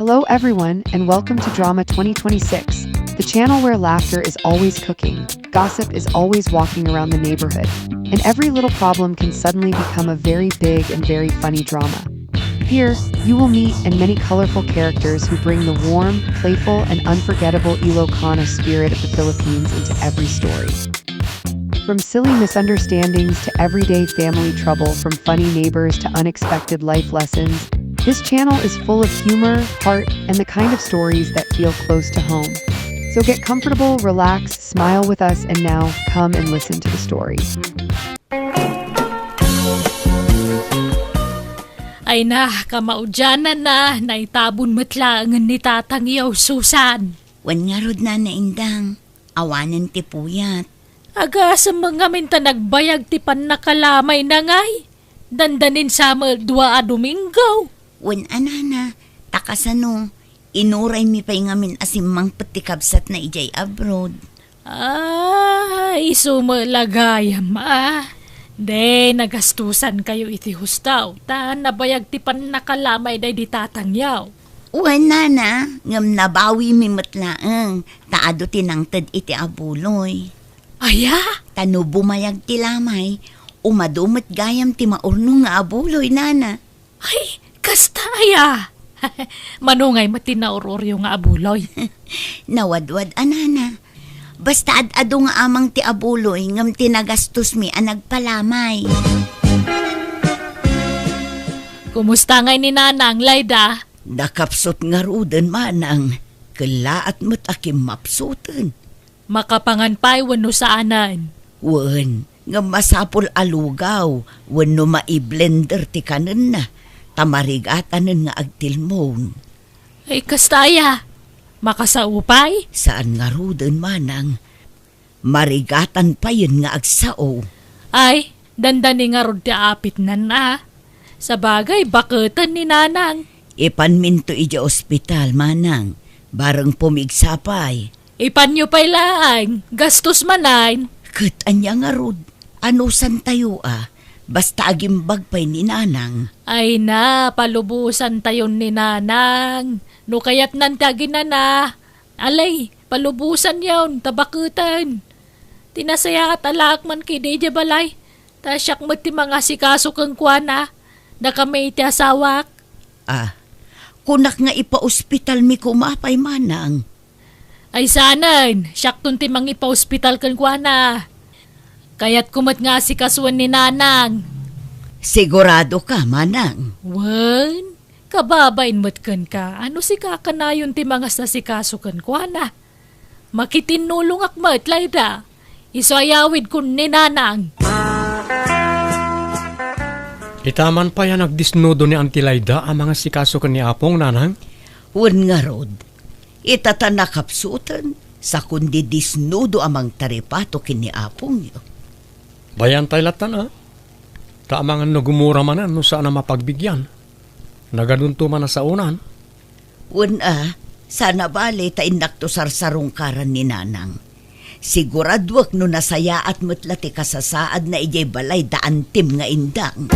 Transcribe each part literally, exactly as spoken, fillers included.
Hello, everyone, and welcome to Drama twenty twenty-six, the channel where laughter is always cooking, gossip is always walking around the neighborhood, and every little problem can suddenly become a very big and very funny drama. Here, you will meet and many colorful characters who bring the warm, playful, and unforgettable Ilocano spirit of the Philippines into every story. From silly misunderstandings to everyday family trouble, from funny neighbors to unexpected life lessons, this channel is full of humor, heart, and the kind of stories that feel close to home. So get comfortable, relax, smile with us, and now come and listen to the story. Ay na, kamaudianan na, naitabon met laengen ni Tatang Yaw, Susan. Wen ngarud, Nana Indang, awanen ti puyat. Agasem ngamin ta nagbayag ti pannakalamay na ngay. Dandanin sa met dua a Domingo. Wen a, Nana, ta kasano, inuraymi pay ngamin a simmangpet ti kabsatna idiay abroad. Ah, isu met la gayam, ah. De, nagastusankayo iti hustaw, ta nabayag ti pannakalamay daydi Tatang Yaw. Wen, Nana, ngem nabawimi met laeng, ta adu ti nangted iti abuloy. Aya? Ta no bumayag ti lamay, umadu met gayam ti maurnong nga abuloy, Nana. Ay, kasta aya! Mano ngay met ti naur-uryo nga abuloy? Nawadwad a, Nana. Basta ad-adu nga amang ti abuloy ngem ti nagastosmi a nagpalamay. Kumusta ngay ni Nanang, Layda? Nakapsut ngaruden, Manang. Kellaat met a kimmapsuten. Makapangan pay wenno saanen? Wen, ngem masapul a lugaw wenno mai-blender ti kanenna, ta marigatanen nga agtilmon. Ay, kasta aya? Makasao pay? Saan ngaruden, Manang. Marigatan payen nga agsao. Ay, dandani ngarud ti apitnan a. Sabagay, baketen ni Nanang. Ipanminto idiay ospital, Manang. Bareng pumigsa pay. Ipanyo pay laeng, gastos manen. Ket ania ngarud, anusantayo a, basta agimbag pay ni Nanang. Ay na, palubosantayon ni Nanang. No kayatnan ti aginana, alay, palubosanyon, ta baketen. Ti nasayaat a laak man ketdi idiay balay, ta siak met ti mangasikaso kenkuana, dakami iti asawak. Ah, kunak nga ipaospitalmi koma pay, Manang. Ay saanen, siakton ti mangipaospital kenkuana. Kayatko met nga asikasuen ni Nanang. Sigurado ka, Manang? Wen, kababain met kenka, a no sika kanayon ti mangasasikaso kenkuana. Makitinnulongak met, Layda. Isu a yawidkon ni Nanang. Ita man pay a nagdisnudo ni Auntie Layda a mangasikaso ken ni Apong, Nanang? Wen ngarud, ita ta nakapsuten, sakon di disnudo a mangtaripato ken ni Apongyo. Bayan tay lattan a. Ta amangan no gumura manen no saan a mapagbigyan. Nagadunto man a saonan. Wen a, saan a bale ta innakto sarsarungkaran ni Nanang. Siguraduek no nasayaat met la ti kasasaadna idiay balay da Antim nga Indang.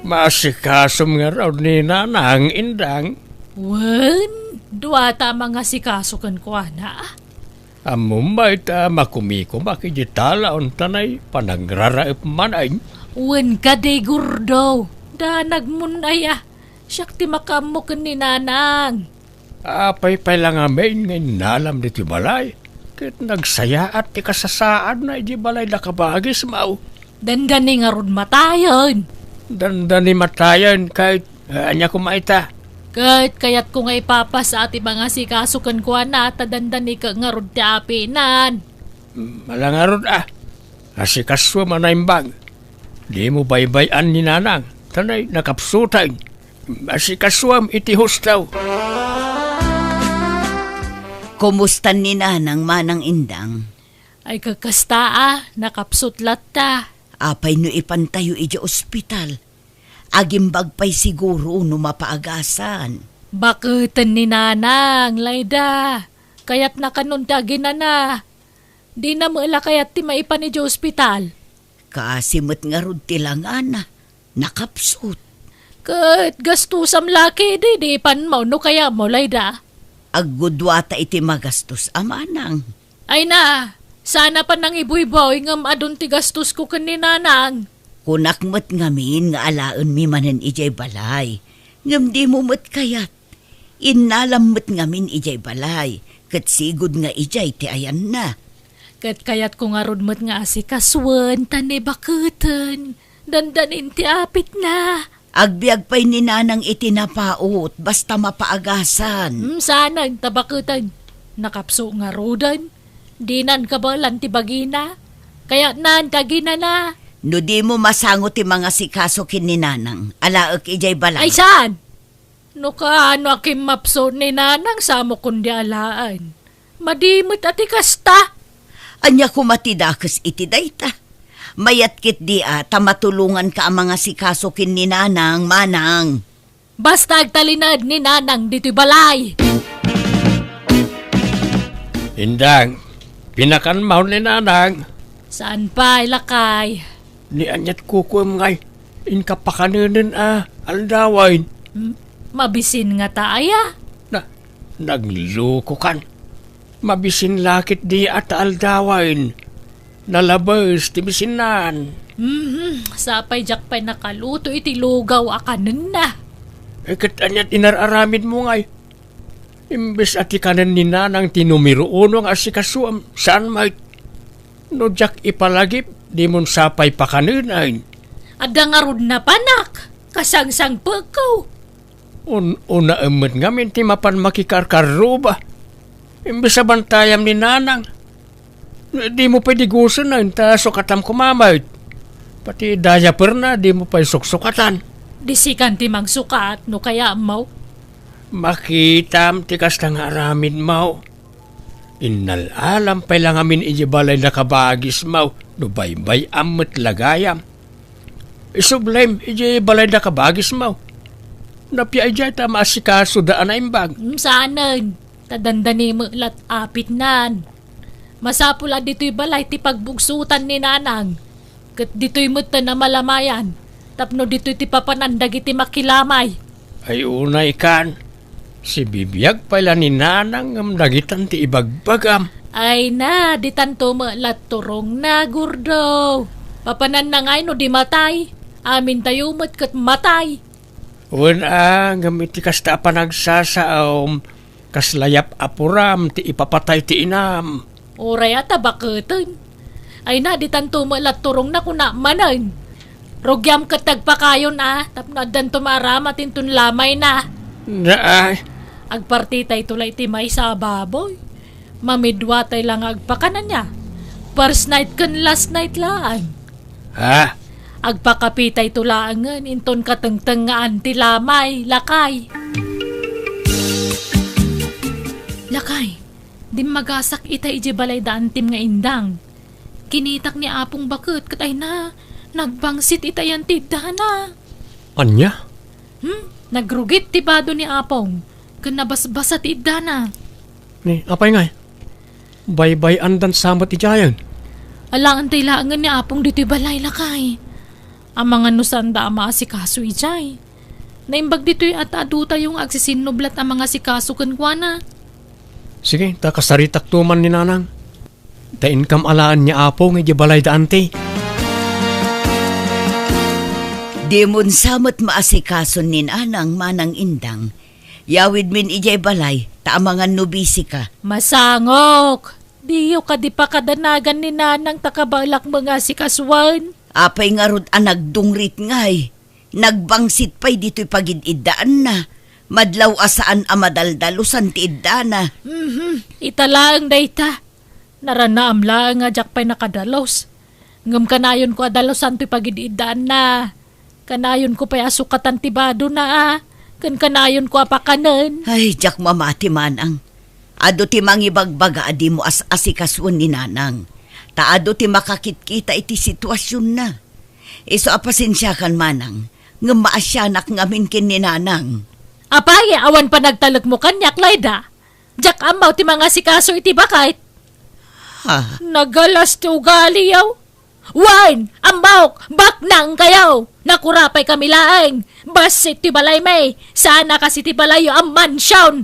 Maasikasom ngarud ni Nanang, Indang. Wen, duata a mangasikaso kenkuana. Ammom met a makumikomak idiay talaon ta nay panagraraep manen. Wen kadi, Gordo, danagmon aya. Siak ti makaammo ken ni Nanang. Apay pay la ngamin nga innalam ditoy balay, ket nagsayaat ti kasasaadna idiay balay da kabagismo. Dandani ngarud matayen. Dandani matayen ket, eh, ania koma ita? Ket kayatko nga ipapasa ti mangasikaso kenkuana ta dandanika ngarud ti apinan. Ala ngarud a, asikasuem a naimbag. Dimo baybay-an ni Nanang, ta nay nakapsuten. Asikasuem iti hustaw. Kumusta ni Nanang, Manang Indang? Ay, kakasta a, nakapsut latta. Apay no ipantayo idiay ospital? Agimbag pay siguro no mapaagasan. Baketen ni Nanang, Layda. Kayatna kanon ti aginana. Dina met la kayat ti maipan idiay ospital. Kaasi met ngarud ti langana. Nakapsut. Ket gastusam la ketdi, di panmo no kayatmo, Layda. Agguduata iti magastos a manang. Ay na, sana pa nangibuybuy ngem adun ti gastosko ken ni Nanang. Kunak met ngamin nga alaenmi manen idiay balay, ngem dimo met kayat. Innalam met ngamin idiay balay, ket sigud nga idiay ti ayanna. Ket kayatko ngarud met nga asikasuen ta ni baketen. Dandanin ti apitna. Agbiag pay ni Nanang iti napaut, basta mapaagasan. Hmm, saanen, ta baketen. Nakapso ngaruden. Dinan kabaelan ti bagina. Kayatnan ti aginana. No dimo masango ti mangasikaso ken ni Nanang, alaek idiay balay. Ay, saan? No kaano a kimmapso ni Nanang, samo kundi alaen. Madi met a ti kasta. Ania koma ti dakes iti dayta? Mayat ketdi a ta matulonganka a mangasikaso ken ni Nanang, manang. Basta agtalinaed ni Nanang ditoy balay. Indang, pinakanmo ni Nanang? Saan pay, lakay? Ni aniat kukuem ngay, inka pakanenen a aldawen. M-, mabisin ngata aya? Na, naglukokan. Mabisin la ketdi a ta aldawen. Nalabes ti bisinnan. Mhm, sapay diak pay nakaluto iti lugaw a kanenna. Eh, ket aniat inar-aramidmo ngay? Imbes a ti kanen ni Nanang ti numero uno nga asikasuem, saan met? No diak ipalagip, dimon sapay pakanenen. Adda ngarud napanak, kasangsangpetko. Un-, unaem met ngamin ti mapan makikarkarruba. Imbes a bantayam ni Nanang. Dimo pay digusen ta sukatam koma met. Pati diaperna, dimo pay suksukatan. Di sikan ti mangsukat no kayatmo. Makitam ti kasta nga aramidmo. Innal-alam pay la ngamin idiay balay da kabagismo no baybay-am met la gayam. Isublem idiay balay da kabagismo. Napia idiay ta maasikasoda a naimbag. Mm, saanen. Ta dandani met la ti apitnan. Masapul a ditoy balay ti pagbugsotan ni Nanang. Ket ditoy metten a malamayan, tapno ditoy ti papanan dagiti makilamay. Ay unay kan, sibibiag pay la ni Nanang ngem dagitan ti ibagbagam. Ay na, ditanto met la turongna, Gordo. Papananna ngay no di matay? Amintayo met ket matay. Wen a, ngem iti kasta a panagsasaom, kasla yap-apuram ti ipapatay ti inam. Uray a ta baketen. Ay na, ditanto met la turongna, kuna manen. Rugiam ket ti agpakayon a, tapno addanto maaramat inton lamayna. Naay. Agpartitayto la iti maysa a baboy. Mamiduatay la nga agpakan ania. First night ken last night laeng. Ha? Agpakapitayto laengen inton katengtengngaan ti lamay, lakay. Lakay, dimmagasak ita idiay balay da antim nga indang. Kinitak ni Apong baket ket ay na, nagbangsit ita yan ti iddana. Ania? Hmm? Nagrugit ti bado ni Apong, ken nabasbasa ti iddana. Ni, apay ngay? Baybay-andan sa met idiayen? Alaen tay laengen ni Apong ditoy balay, lakay. Amangan no saanda a maasikaso idiay. Naimbag ditoy a ta adutayo nga agsisinnublat a mangasikaso kenkuana. Sige, ta kasaritakto man ni Nanang. Ta inkam alaen ni Apong idiay balay da anti. Dimon sa met maasikason ni Nanang, manang indang. Yawidmin idiay balay, ta amangan no bisika. Masangok! Diyo kadi pakadanagan ni Nanang ta kabaelak nga asikasuan? Apay ngarud a nagdungrit ngay? Nagbangsit pay ditoy pagid-iddaanna. Madlaw a saan a madaldalusan ti iddana. Mhm, ita laeng dayta. Naranaam laeng a diak pay nakadalus. Ngem kanayonko a dalusan toy pagid-iddaanna. Kanayonko pay a sukatan ti badona a. Ken kanayonko a pakanen. Ay, diak mamati, manang. Adu ti mangibagbaga a dimo as-asikasuen ni Nanang. Ta adu ti makakitkita iti situasionna. Isu a pasensiakan, manang, ngem maasianak ngamin ken ni Nanang. Apay, awan panagtalekmo kaniak, Layda? Diak ammo ti mangasikaso iti baket. Ha? Nagalas ti ugaliyo. Wen, ammok, baknang kayo. Nakurapay kami laeng. Bassit ti balaymi. Saan a kas iti balayyo a mansion.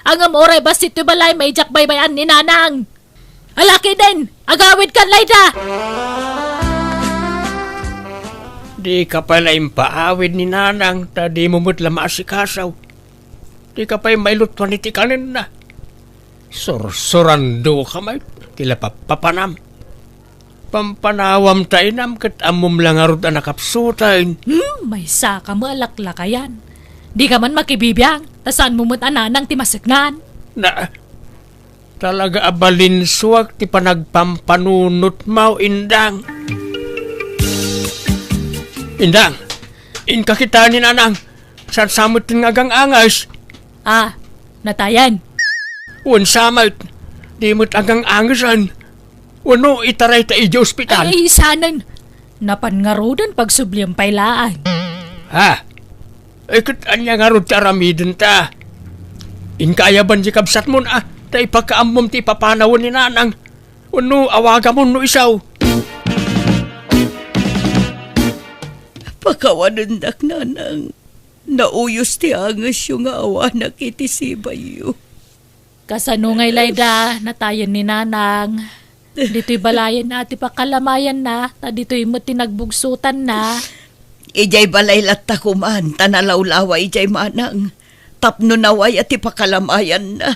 Ngem uray bassit ti balaymi, diak baybay-an ni Nanang. Alakiden, agawidkan, Layda! Dika pay la impaawid ni Nanang, ta dimo met la maasikaso. Dika pay mailutuan iti kanenna. Sursurandoka met, ti la pappapanam. Pampanawam ta inam ket ammom la ngarud a nakapsuten. Hmm, maysaka met a laklakayan. Dika man makibibiang, ta saanmo met a Nanang ti maseknan. Na, talaga a balinsuak ti panagpampanunotmo, Indang. Indang, inka kitaen ni Nanang. Saan sa met ti nga agang-anges? Ah, natayan. Wen sa met, di met agang-angesen. Wenno itaray ta idiay ospital? Ay, sanen. Napan ngaruden pagsubliam pay laeng. Ha? Ay, ket ania ngarud ti aramidenta? Inka ayaban ti kabsatmon, a, ta ipakaammom ti ipapanawen ni Nanang. Wenno awagamon no isu. Pakawanendak, Nanang. Nauyos ti angesyo nga awanak iti sibayyo. Kasano ngay, Layda, natayen ni Nanang? Ditoy balayen a ti pakalamayanna, ta ditoy met ti nagbugsotanna. Idiay balay latta koman, ta nalawlawa idiay manang. Tapno nawaya ti pakalamayanna.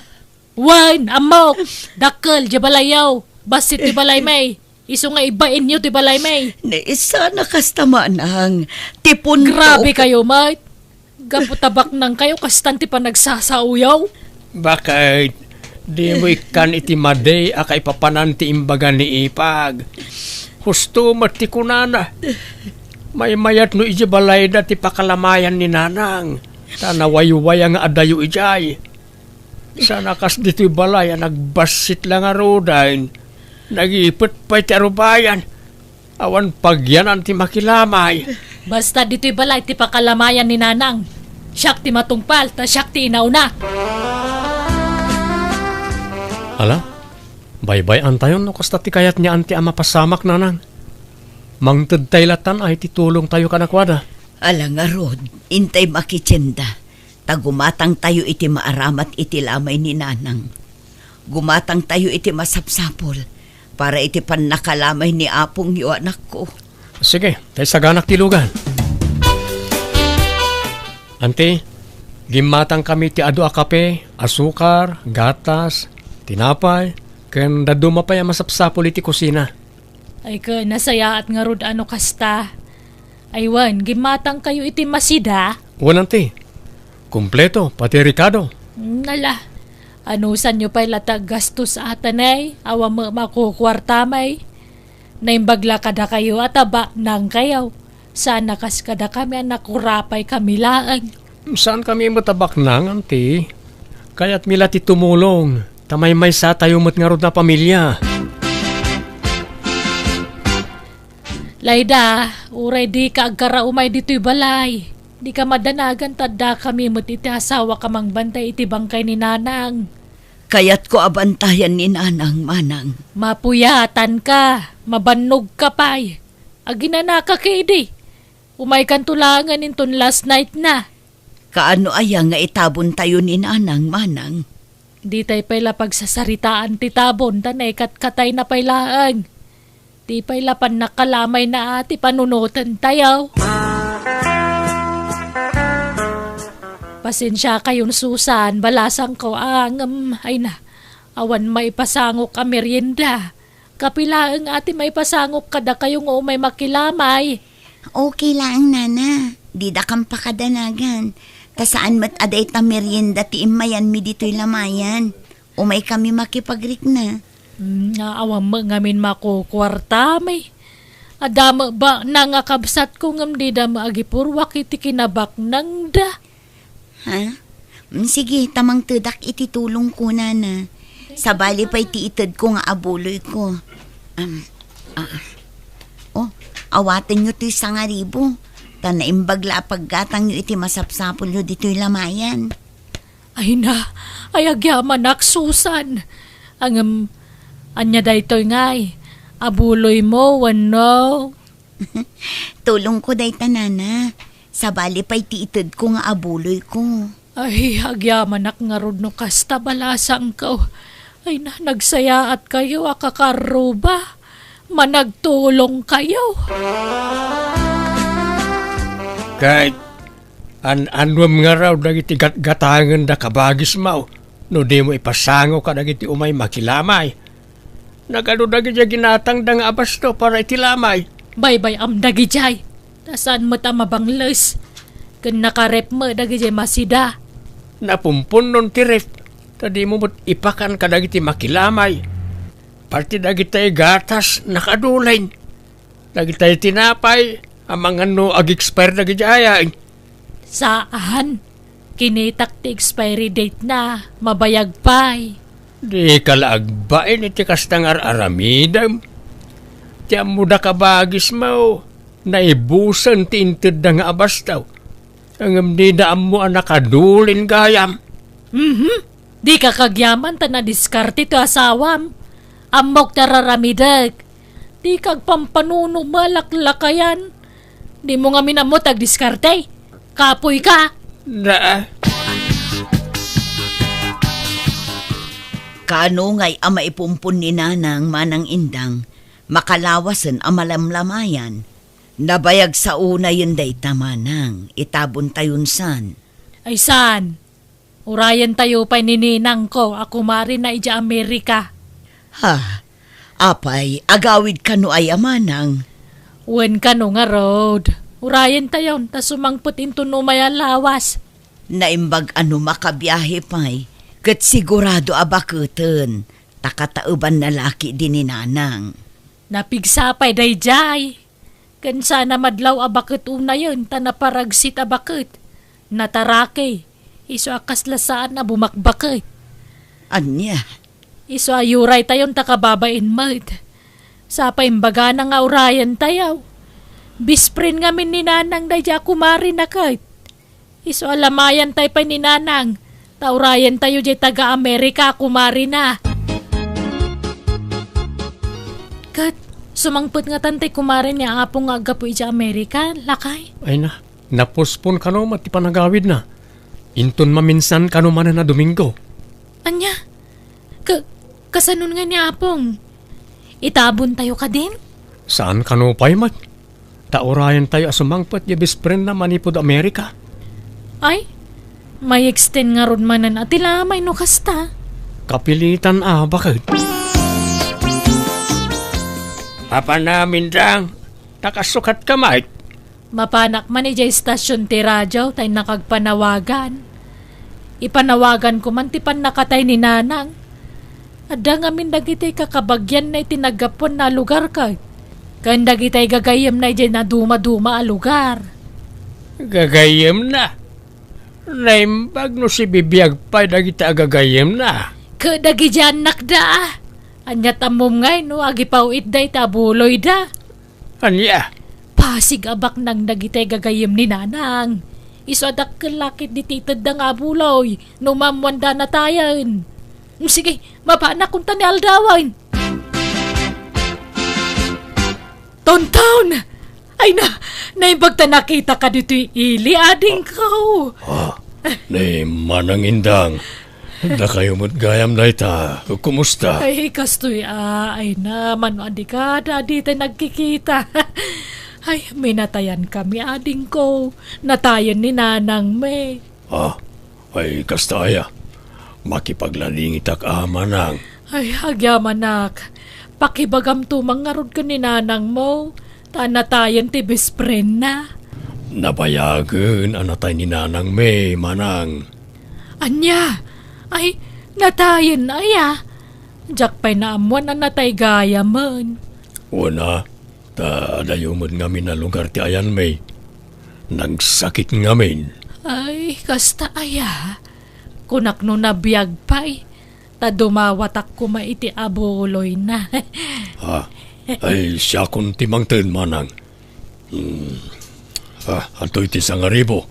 Wen, ammok, dakkel diay balayyo. Bassit ti balaymi. Isu nga ibainyo ti balaymi. Ni, saan a kasta, manang. Ti punto. Grabe kayo, met. Gapu ta baknang kayo, kastan ti panagsasaoyo. Bakit? Dimo ikkan iti madi a kaipapanan ti imbaga ni Ipag. Husto met ti kunana. Maymayat no idiay balayda ti pakalamayan ni Nanang. Ta nawaywaya nga adayo idiay. Saan a kas ditoy balay a nagbassit la ngaruden. Nagipet pay ti arubayan. Awan pagyanan ti makilamay. Basta ditoy balay ti pakalamayan ni Nanang. Siak ti matungpal, ta siak ti inauna. Ala, baybay-antayon no kasta ti kayat ni Auntie a mapasamak, Nanang. Mangtedtay latan ay ti tulongtayo kadakuada. Ala ngarud, intay makitienda. Ta gumatangtayo iti maaramat iti lamay ni Nanang. Gumatangtayo iti masapsapul para iti pannakalamay ni apongyo, anakko. Sige, ta isaganak ti lugan. Anti, gimmatangkami ti adu a kape, asukar, gatas, tinapay, ken dadduma pay a masapsapul iti kusina. Ay ken, nasayaat ngarud a no kasta. Ay wen, gimmatangkayo iti masida? Wen, anti. Kompleto, pati rekado. Nala, anusanyo pay la ti aggastos, atanay? Awan met makukuartamay. Naimbag la kadakayo a ta baknangkayo. Saan a kas kadakami a nakurapay kami laeng. Saankami met a baknang, anti. Kayatmi la ti tumulong, ta maymaysatayo met ngarud a pamilia. Layda, uray dika agkaraumay ditoy balay, dika madanagan ta addakami met iti asawak a mangbantay iti bangkay ni Nanang. Kayatko a bantayan ni Nanang, manang. Mapuyatanka, mabannogka pay. Aginanaka ketdi. Umaykanto laengen inton last night na. Kaano aya nga itabontayo ni Nanang, manang? Ditay pay la pagsasaritaan ti tabon ta naikatkatayna pay laeng. Di pay la pannakalamayna a ti panunotentayo. Pasensiakayon, Susan, balasangko a ngem, ay na, awan maipasangok a merienda. Kape laeng a ti maipasangok kadakayo nga umay makilamay. Okay laeng, nana. Didakam pakadanagan. Ta saan met a dayta merienda ti immayanmi ditoy lamayan. Umaykami makipagrikna. Hmm, nga awan met ngamin makukuartami. Adda met baknang a kabsatko ngem dida met agipurruak iti kinabaknangda. Ha? Mm, sige, ta mangtedak iti tulongko, nana. Sabali pay ti itedko nga abuloyko. Am, ah. Oh, awatenyo toy sangaribu, ta naimbag la a paggatangyo iti masapsapulyo ditoy lamayan. Ay na, ay agyamanak, Susan. Ngem, ania daytoy ngay? Abuloymo wenno? Tulongko dayta, nana. Sabali pay ti itedko nga abuloyko. Ay, agyamanak ngarud no kasta balasangko. Ay na, nagsayaatkayo a kakarruba. Managtulongkayo. Ket an-annuem ngarud dagiti gatgatangenda, kabagismo, no dimo ipasango kadagiti umay makilamay. Nagadu dagiti ginatangda nga abasto para iti lamay. Baybay-am dagidiay, ta saan met a mabangles. Ken nakarep met dagidiay masida. Napumpunnon ti ref, ta dimo met ipakan kadagiti makilamay. Pati dagitay gatas, nakadulen. Dagitay tinapay, amangan no ag-expire dagidiay. Saan. Kinitak ti expiry date na, mabayag pay. Dika la agbain iti kasta nga ar-aramidem. Ti ammoda, kabagismo, naibusen ti intedda nga abasto. Ngem dida ammo a nakadulen gayam. Mhm. Dika kagyaman ta nadiskarte ti asawam. Ammok ti ar-aramidek. Dika agpampanunot malaklakayan. Dimo ngamin ammo ti agdiskarte. Kapoyka. Naa. Kaano ngay a maipumpon ni Nanang, Manang Indang, makalawasen a malamlamayan? Nabayag sa unayen dayta, Manang, itabontayon san. Ay saan? Urayentayo pay ni ninangko a kumarina idiay Amerika. Ha? Apay, agawid kano aya, Manang? Wen kano ngarud. Urayentayon ta sumangpet inton umay a lawas. Naimbag a no makabiahe pay, ket sigurado a baketen, ta kataebanna la ketdi ni Nanang. Napigsa pay daydiay. Ken saan a madlaw a baket unayen ta naparagsit a baket. Nataraki. Isu a kasla saan a bumakbaket. Ania? Isu a yuraytayon ta kababain met. Sa pay imbagana nga urayentayo. Best friend ngamin ni Nanang daydiay a kumarina ket. Isu a lamayantay pay ni Nanang, ta urayentayo diay taga-Amerika a kumarina. Ket, sumangpet ngatan ti kumare ni Apong nga aggapu idiay Amerika, lakay? Ay na, napospon kano met ti panagawidna. Inton maminsan kano manen a Domingo. Ania? Ka-, kasanon ngay ni Apong? Itabontayo kadin? Saan kano pay met? Ta urayentayo a sumangpet diay best friendna manipud Amerika. Ay, may-extend ngarud manen a ti lamay no kasta. Kapilitan a baket. Apan amin dang, nakasukat ka, Mike. Mapanak man idiay istasyon ti radio ta innak agpanawagan. Ipanawaganko man ti pannakatay ni Nanang. Adda ngamin dagiti kakabagianna iti naggapuanna a lugar ket, ken dagiti gagayyemna idiay nadumaduma a lugar. Gagayyemna? Naimbag no sibibiag pay dagiti agagayyemna. Ket dagiti annakda. Ania ti ammom ngay no agipaw-itda iti abuloyda? Ania? Pasig a baknang dagiti gagayyem ni Nanang. Isu a dakkel la ketdi ti itedda nga abuloy no maammoanda a natayen. Sige, mapanak kunta ni aldawen. Tonton! Ay na, naimbag ta nakitaka ditoy ili, adingko. Ah, ni Manang Indang. Dakayo met gayam dayta. Kumusta? Ay, kastoy a, ay na, mano a di ka, da, di tayo nagkikita. Ay, minatayan kami, adingko. Natayen ni Nanang mi. Ah, ay, kasta aya. Makipagladingitak a, Manang. Ay, agyamanak. Pakibagamto man ngarud ken ni Nanang mo. Ta natayen ti best friend na. Nabayagen a natay ni Nanang mi, Manang. Ania? Ay, natayen aya? Diak pay naammuan a natay gayamen. Wen a, ta adayo met ngamin a lugar ti ayan mi. Nagsakit ngamin. Ay, kasta aya? Kunak no nabiag pay. Ta dumawatak koma iti abuloyna. Ha? Ay, siakon ti mangted, Manang. Hmm. Ah, antoy ti sangaribo?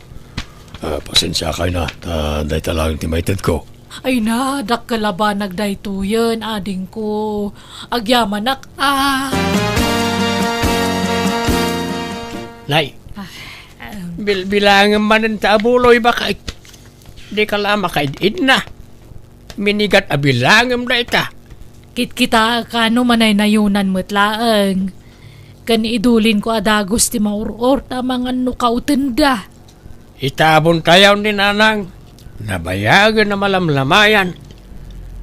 Ah, pasensiakay na, ta dayta laeng ti maitedko. Ay na, dakkel a banag daytoyen, adingko. Agyamanak, ah. Nay, Ah, um, bilbilangem manen ta abuloy, baket. Dika la makaid-idna. Minigat a bilangem dayta. Kitkitaek kano manaynayunan met laeng. Ken idulinko a dagus ti maur-or ta amangan no kautenda. Itabontayon ni Nanang. Nabayagen a malamlamayan.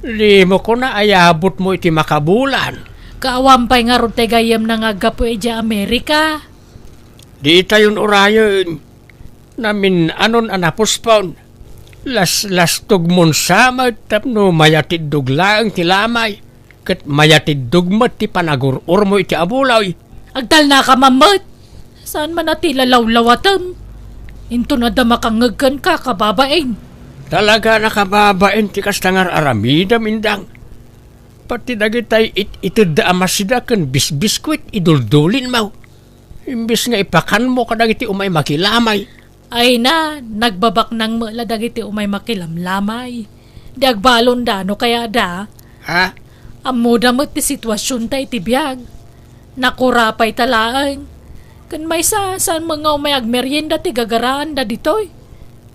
Dimo kuna ayabutmo iti makabulan. Kaawan pay ngarud ti gayyemna nga aggapu idiay Amerika. Ditayon urayen. Namin-anon a napuspon. Laslastogmon sa met tapno mayatiddog laeng ti lamay. Ket mayatiddog met ti panagur-urmo iti abuloy. Agtalnaka man met. Saan man a ti lalawlawatem. Inton adda makangngeg kenka, kababain. Talaga a kababain ti kasta nga ar-aramidem, Indang. Pati dagitay it-itedda a masida ken bisbiskuit, iduldulinmo. Imbes nga ipakanmo kadagiti umay makilamay. Ay na, nagbabaknang met la dagiti umay makilamlamay. Di agbalonda no kayatda. Ha? Ammoda met ti situasionta iti biag. Nakurapayta laeng. Ken maysa, saan met nga umay agmerienda ti gagaraanda ditoy.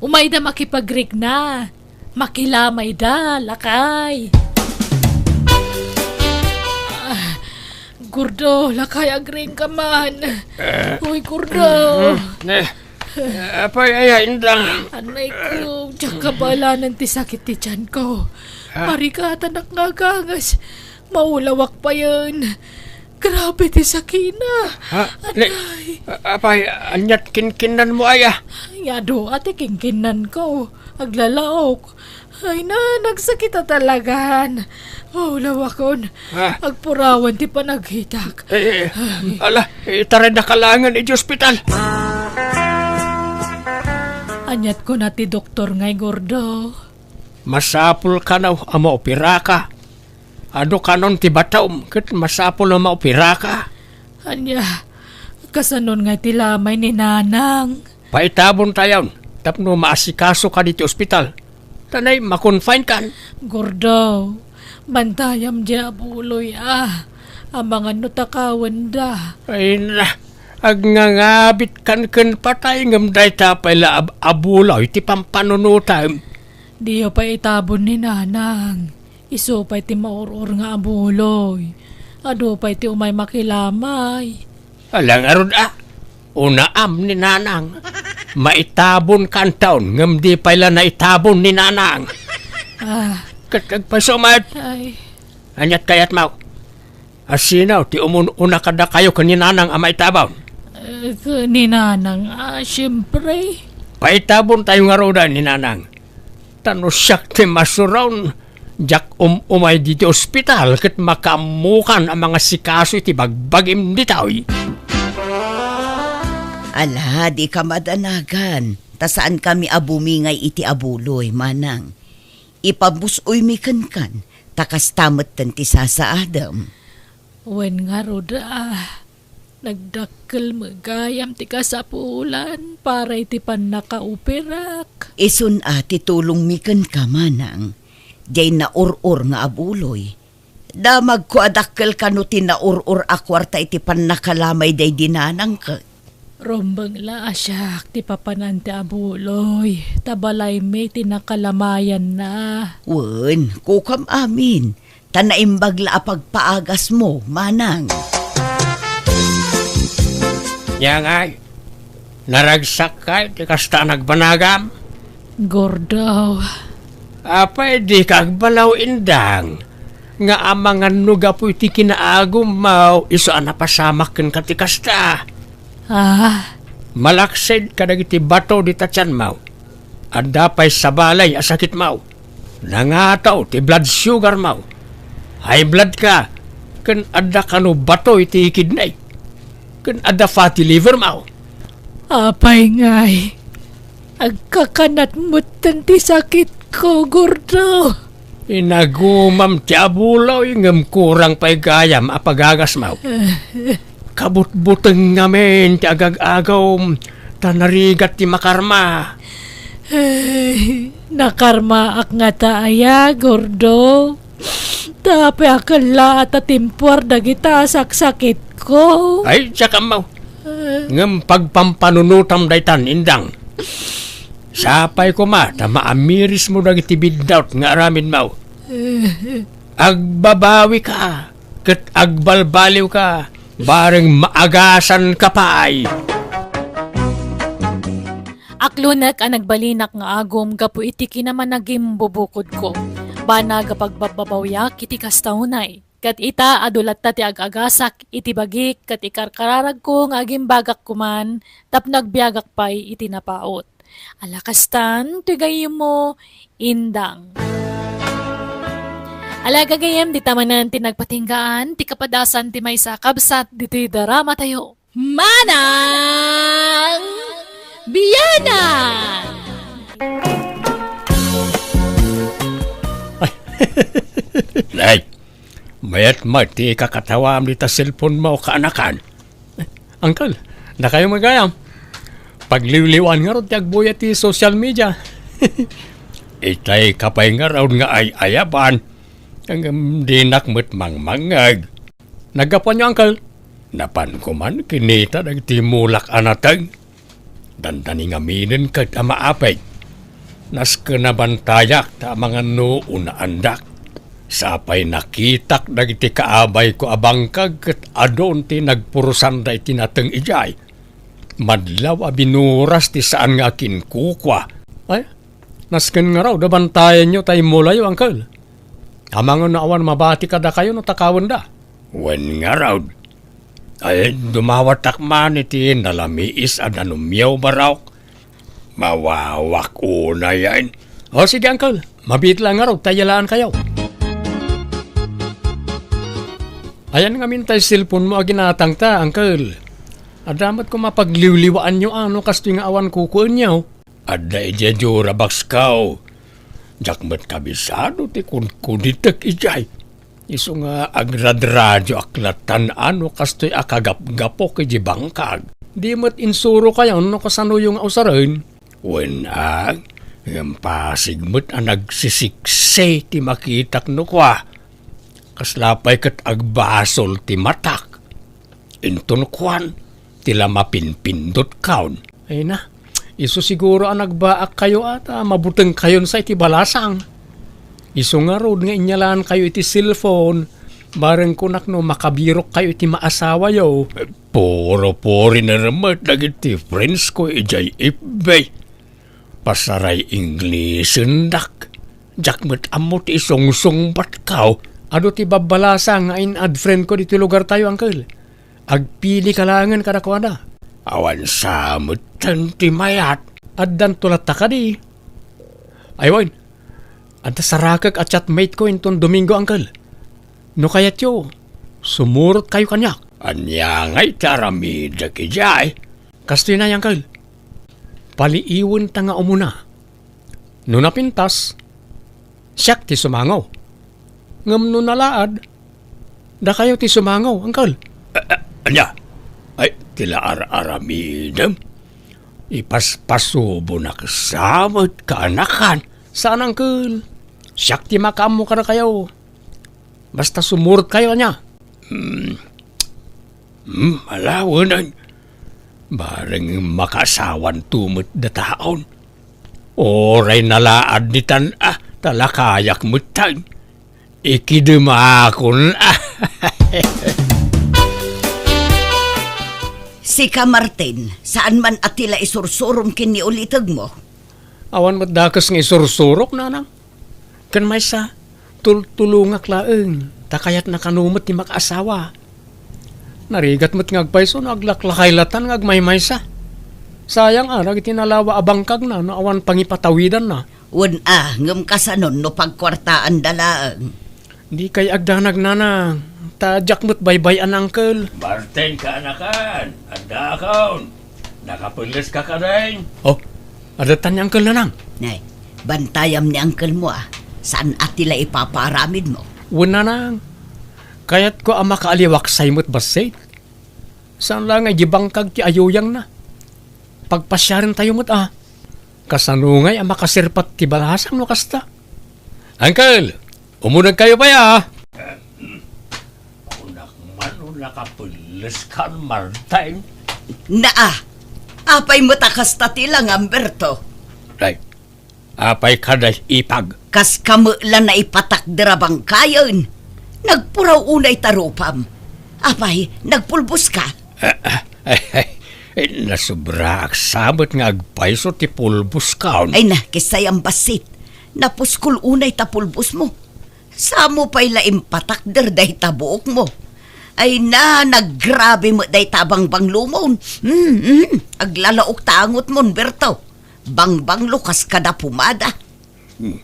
Umayda makipagrikna. Makilamayda, lakay. Ah, Gordo, lakay, agriingka man. Eh. Uy, Gordo. Mm, eh. Eh, apay aya, Indang? Anay ko, diak kabalanan ti sakit ti tiyan ko. Ah. Marikatanak nga agangas. Maulawak payen. Grabe ti sakina. Ha? Ni, Anay. A-, apay, aniat kinkinnanmo aya? Ay, adu, ati kinkinnanko. Aglalaok. Ay na, nagsakit a talagan. Maulawakon. Ha? Agpurawan ti panagkitak. Eh, eh, Ay. Ala, itarayda ka laengen iti ospital. Aniat kuna ti doktor ngay, Gordo? Masapul kano a maoperaka. Adu kanon ti batom ket masapul a maoperaka. Ania, kasanon nga iti lamay ni Nanang? Paitabontayon tapno maasikasoka ditoy ospital. Ta nay, makonfinekan. Gordo, bantayam diay abuloy a. Amangan no takawenda. Ay na, agngangabitkan ken patay ngem dayta pay la ab-, abuloy ti pampanunotem. Diyo pay itabon ni Nanang. Isu pay ti maur-or nga abuloy. Adu pay ti umay makilamay. Ala ngarud a, unaam ni Nanang. Maitabonkanton ngem di pay la naitabon ni Nanang. Ah. Ket agpayso met. Ay. Aniat kayatmo? Asino ti umun-una kadakayo ken ni Nanang a maitabon? Eh, ken ni Nanang, ah, siempre. Paitabontayo ngaruden ni Nanang. Ta no siak ti masuron, diak um-umay ditoy ospital ket makaammokan a mangasikaso iti bagbagim ditoy. Ala, dika madanagan. Ta saankami a bumingay iti abuloy, manang. Ipabus-oymi kenkan, ta kasta metten ti sasaadem. Wen ngarud a, nagdakkel met gayam ti kasapulan para iti pannakaoperak. Isun a ti tulongmi kenka, manang, diay naur-or nga abuloy. Damagko a dakkel kano ti naur-or a kuarta iti pannakalamay daydi nanangko. Rumbeng la a siak ti papanan ti abuloy, ta balaymi ti nakalamayanna. Wen, kukam amin, ta naimbag la a pagpaagasmo, manang. Nia ngay, naragsakka iti kasta a nagbanagam? Gordo. Apay dika agbalaw, Indang, nga amangan no gapu iti kinaagummo isu a napasamak kenka ti kasta? Ah? Malaksid kadagiti bato dita tianmo. Adda pay sabali a sakitmo. Nangataw ti blood sugarmo. High blood ka, ken adda kano bato iti kidney. Ken adda fatty livermo. Apay ngay, agkakanat metten ti sakitko, Gordo. Inagumam ti abuloy, ngem kurang pay gayam a pagagasmo. Kabutbuteng ngamin ti agag-agawm, ta narigat ti makarma. Ay, nakarmaak ngata aya, Gordo? Ta apay a kellaat a timpuar dagita a saksakitko? Ay, diak ammo. Ah. Ngem pagpampanunotam daytan, Indang. Sapay koma ta maamirismo dagiti biddaut nga aramidmo. Agbabawika ket agbalbaliwka, bareng maagasanka pay. Aklonek a nagbalinak nga agum gapu iti kinamanagimbubukodko. Banag a pagbabbabawiak iti kasta unay. Ket ita, adu latta ti ag-agasak iti bagik ket ikarkararagko nga agimbagak koman tapno agbiagak pay iti napaut. Ala kastan, toy gayyemmo, Indang. Ala gagayyem, dita manen ti nagpatinggaan ti kapadasan ti maysa a kabsat ditoy dramatayo. Manang Bianang! Ay, mayat met ti ikakatawam dita cellphone mo, kaanakan. Uncle, dakayo met gayam. Pagliwliwan ngarud ti agbuya ti social media. Itay ka pay ngarud nga ay-ayaban. Ngem dinak met mangmangngeg. Naggapuanyo, Uncle? Napanko man kinita dagiti mulak a nateng. Dandani ngaminen ket a maapeg. Nasken a bantayak ta amangan no unaandak. Sapay nakitak dagiti kaabayko a bangkag ket adun ti nagpurusanda iti nateng idiay. Madlaw a binuras ti saan nga akinkukua. Ay, nasken ngarud a bantayanyo ta immulayo, Uncle. Amangan no awan mabati kadakayo no takawenda. Wen ngarud. Ay, dumawatak man iti nalamiis a danumyo, Barok. Mawawak unayen. O, sige, Uncle. Mabiit lang ngarud ta iyalaankayo. Ayan ngamin tay cellphone mo a ginatangta, Uncle. Adda met koma pagliwliwaanyo a no kastoy nga awan kukuenyo. Adda idiay Durabox ko. Diak met kabisado ti kunkunitek idiay. Isu nga agradradio ak latan a no kastoy a kagapgapok iti bangkag. Di met insurokayon no kasanoyo nga usaren. Wen a, ngem pasig met a nagsisiksay ti makitak no kua. Kasla pay ket agbasol ti matak. Inton kuan, ti la mapinpindot kaon. Ay na, isu siguro a nagbaak kayo a ta mabuteng kayon sa iti balasang. Isu ngarud nga inyalaankayo iti cellphone, bareng kunak no makabirok kayo iti maasawayo. Puro foreigner met dagiti friends ko idiay F B. Pasaray Inglesen dak. Diak met ammo ti isungsungbatko. Adu ti babbalasang nga in-add friend ko ditoy lugartayo, Uncle. Agpili ka laengen kadakuada. Awan sa metten ti mayat. Addanto latta kadi. Ay wen, adda sarakek a chatmate ko inton Domingo, Uncle. No kayatyo, sumurot kayo kaniak. Ania ngay ti aramidek idiay? Kastoy na, Uncle. Paliiwenta nga umuna. No napintas, siak ti sumango. Ngem no nalaad, dakayo ti sumango, Uncle. A-, a-, ania? Ay, ti la ar-aramidem? Ipaspasubonak sa met kaanakan. Saan, Uncle. Siak ti makaammo kadakayo. Basta sumurot kayo, ania? Hmm. Hmm, ala wen. Bareng makaasawanto met dataon. Uray nalaad ditan a, ta la kayak metten. Ikidemakon a. Sika, Martin, saan man a ti la isursurom ken ni ulitegmo? Awan met dakes nga isursurok, nanang. Ken maysa, tultulongak laeng, ta kayatna kano met ti makaasawa. Narigat met nga agpayso no aglaklakay latan nga agmaymaysa. Sayang a dagiti nalawa a bangkagna no awan pangipatawidanna. Wen a, ngem kasanon no pagkuartaanda laeng? Dikay agdanag, nanang, ta diak met baybay-an, Uncle. Martin, kaanakan, addaakon. Nakapelles ka kadin? Oh, adda tan ni Uncle, nanang. Nay, bantayam ni Uncle mo, a. Saan a ti la ipapaaramid mo? Wen, nanang. Kayatko a makaaliwaksay met bassit. Saan la nga idi bangkag ti ayuyangna. Pagpasiarentayo met, a. Kasano ngay a makasirpat ti balasang no kasta? Uncle, umunegkayo pay, a. Kunak man no nakapelles kan, Martin. Naa, apay met a kasta ti langam, Berto? Ay, apay kada ipag? Kas kami la naipatakder a bangkayen. Nagpuraw unay ta rupam. Apay, nagpulbos ka? Ah, ah, ay, ay, eh, nasobraak sa met nga agpayso ti pulbos kaon. Ay na, kisay ang basit. Napuskol unay ta pulbos mo. Samo pay la impatakder dayta buokmo. Ay na, naggrabe met dayta bangbanglomon. Hmm, hmm, aglalaok ta angotmon, Berto. Bangbanglo kas kada pumada. Hmm.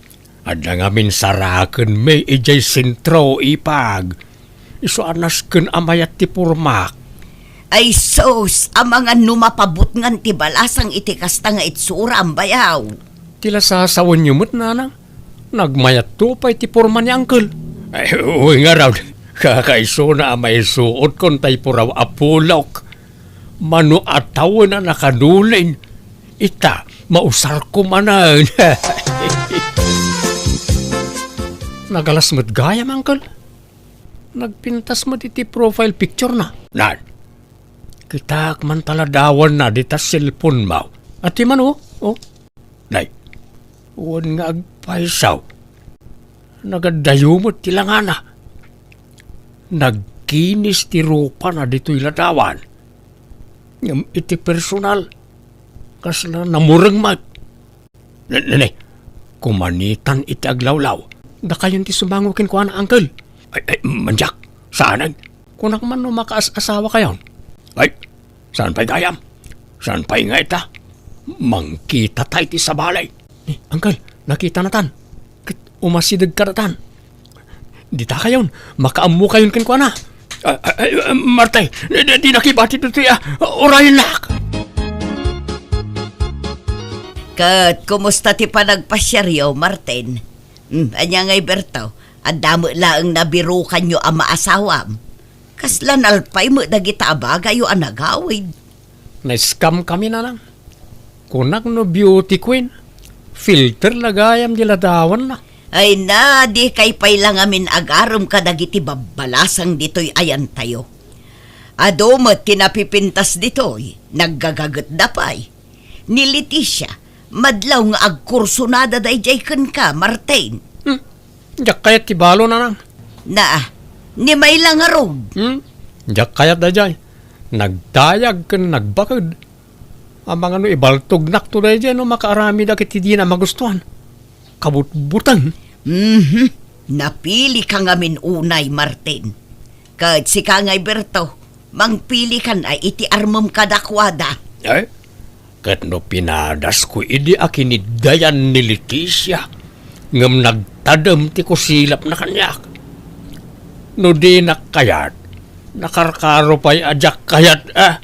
Adda ngamin saraken mi idiay sentro, ipag. Isu a nasken a mayat ti pormak. Ay sus, amangan no mapabutngan ti balasang iti kasta nga itsura, ambayaw. Ti la sasawenyo met, nanang. Nagmayatto pay ti porma ni Uncle. Ay, uy, ngarud. Kakaisuna a maisuotkon tay puraw a pulok. Mano a tawen a nakadulin. Ita, mausarko manen. Nagalas met gayam, Uncle. Nagpintas met iti profile picture na. Nan, kitaak man ta ladawanna dita cellphone mo. Ati man, oh. Oh. Nay, wen nga agpaysaw. Nagaddayo met ti langana. Nagkinis ti rupana ditoy ladawan. Ngem iti personal, kasla namureng met. Ne, ne, ne. Kumanitan iti aglawlaw. Dakayon ti sumango kenkuana, Uncle. Ay, ay, mandiak. Saanen? Kunak man no makaas-asawa kayon. Ay, saan pay gayam? Saan pay nga ita? Mangkita tay ti sabali. Eh, Uncle, nakita natan. Ket umasideg kadatan. Dita kayon, makaammo kayon kenkuana. Ah, ah, ah, Marte, di, di, di nakibati ditoy, ah. Urayennak. Ket kumusta ti panagpasiaryo, Martin? Hmm, ania ngay, Berto? Adda met laeng nabirukanyo a maasawam. Kasla nalpay met dagita a bagayyo a nagawid. Na-scam kami, nanang. Kunak no beauty queen, filter la gayam di ladawanna. Ay na, dikay pay la ngamin agarem kadagiti babbalasang ditoy ayantayo. Adu met ti napipintas ditoy, naggagagetda pay. Ni Leticia, madlaw nga agkursunada daydiay kenka, Martin. Hmm. Diak kayat ti balo, nanang. Naa, ni Mayla ngarud. Hmm? Diak kayat daydiay. Nagdayag ken nagbaked. Amangan no ibaltognakto daydiay no makaaramidak iti dina magustuan. Kabutbuteng. Mhm. Napili ka ngamin unay, Martin. Ket sika ngay, Berto, mangpili kan a iti armem kadakuada. Eh? Ket no pinadasko idi a kiniddayan ni Leticia, ngem nagtadem ti kusilapna kaniak. No dinak kayat, nakarkaro pay a diak kayat, ah.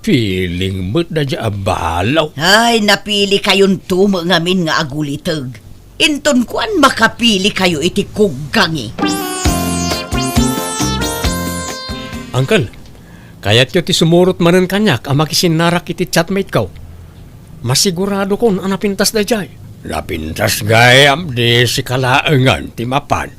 Feeling met daydiay a balo. Ay, napili kayonto met ngamin nga aguliteg. Inton kuan, makapili kayo iti kuggangi. Uncle, kayatyo ti sumurot manen kaniak a makisinnarak iti chatmate ko? Masiguradokon a napintas daydiay. Napintas gayam, di sika laengen ti mapan.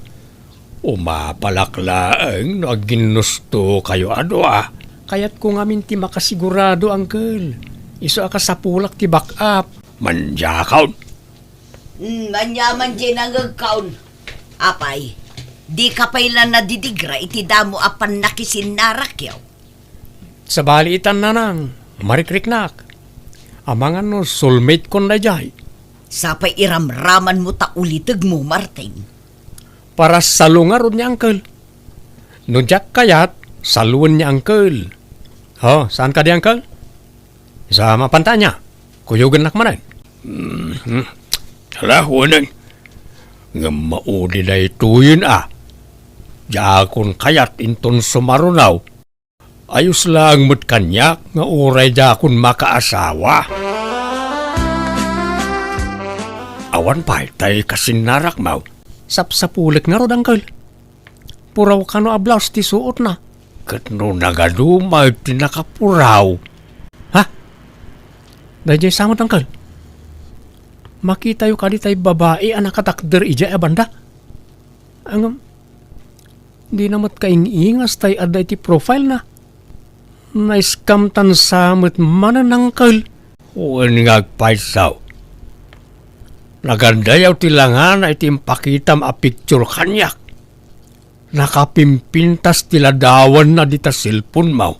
Umapalak laeng no agginnusto kayo a dua. Kayatko ngamin ti makasigurado, Uncle. Isu a kasapulak ti backup. Mandiakon. Hmm, ania man diay nangegkon. Apay, dika pay la nadidigra iti damo a pannakisinnarakkyo? Sabali itan, nanang, marikriknak. Amangan no soulmate kon daydiay. Sapay iramramanmo ta ulitegmo, Martin. Para salungarod ni Uncle. No diak kayat, saluen ni Uncle. Oh, saan kadi, Uncle? Sa mapantanya, kuyogennak manen. Mhm. Ala, weneng. Ngem maudi daytoyen a. Diakon kayat inton sumaruno. Ayos laeng met kaniak nga uray diakon makaasawa. Awan pay tay kasinnarakmo. Sapsapulek ngarud, Uncle. Puraw kano a blouse ti suotna. Ket no nagadu met ti nakapuraw. Ha? Daydiay sa met, Uncle. Makitayo kadi tay babai a nakatakder idiay a banda? Ngem, dina met kaing-ingas tay adda iti profile na. Naiskamtan sa met manen, Uncle. Wen nga agpayso. Nagandayaw ti langana iti impakitam a picture kaniak. Nakapimpintas ti ladawanna dita cellphone-mo.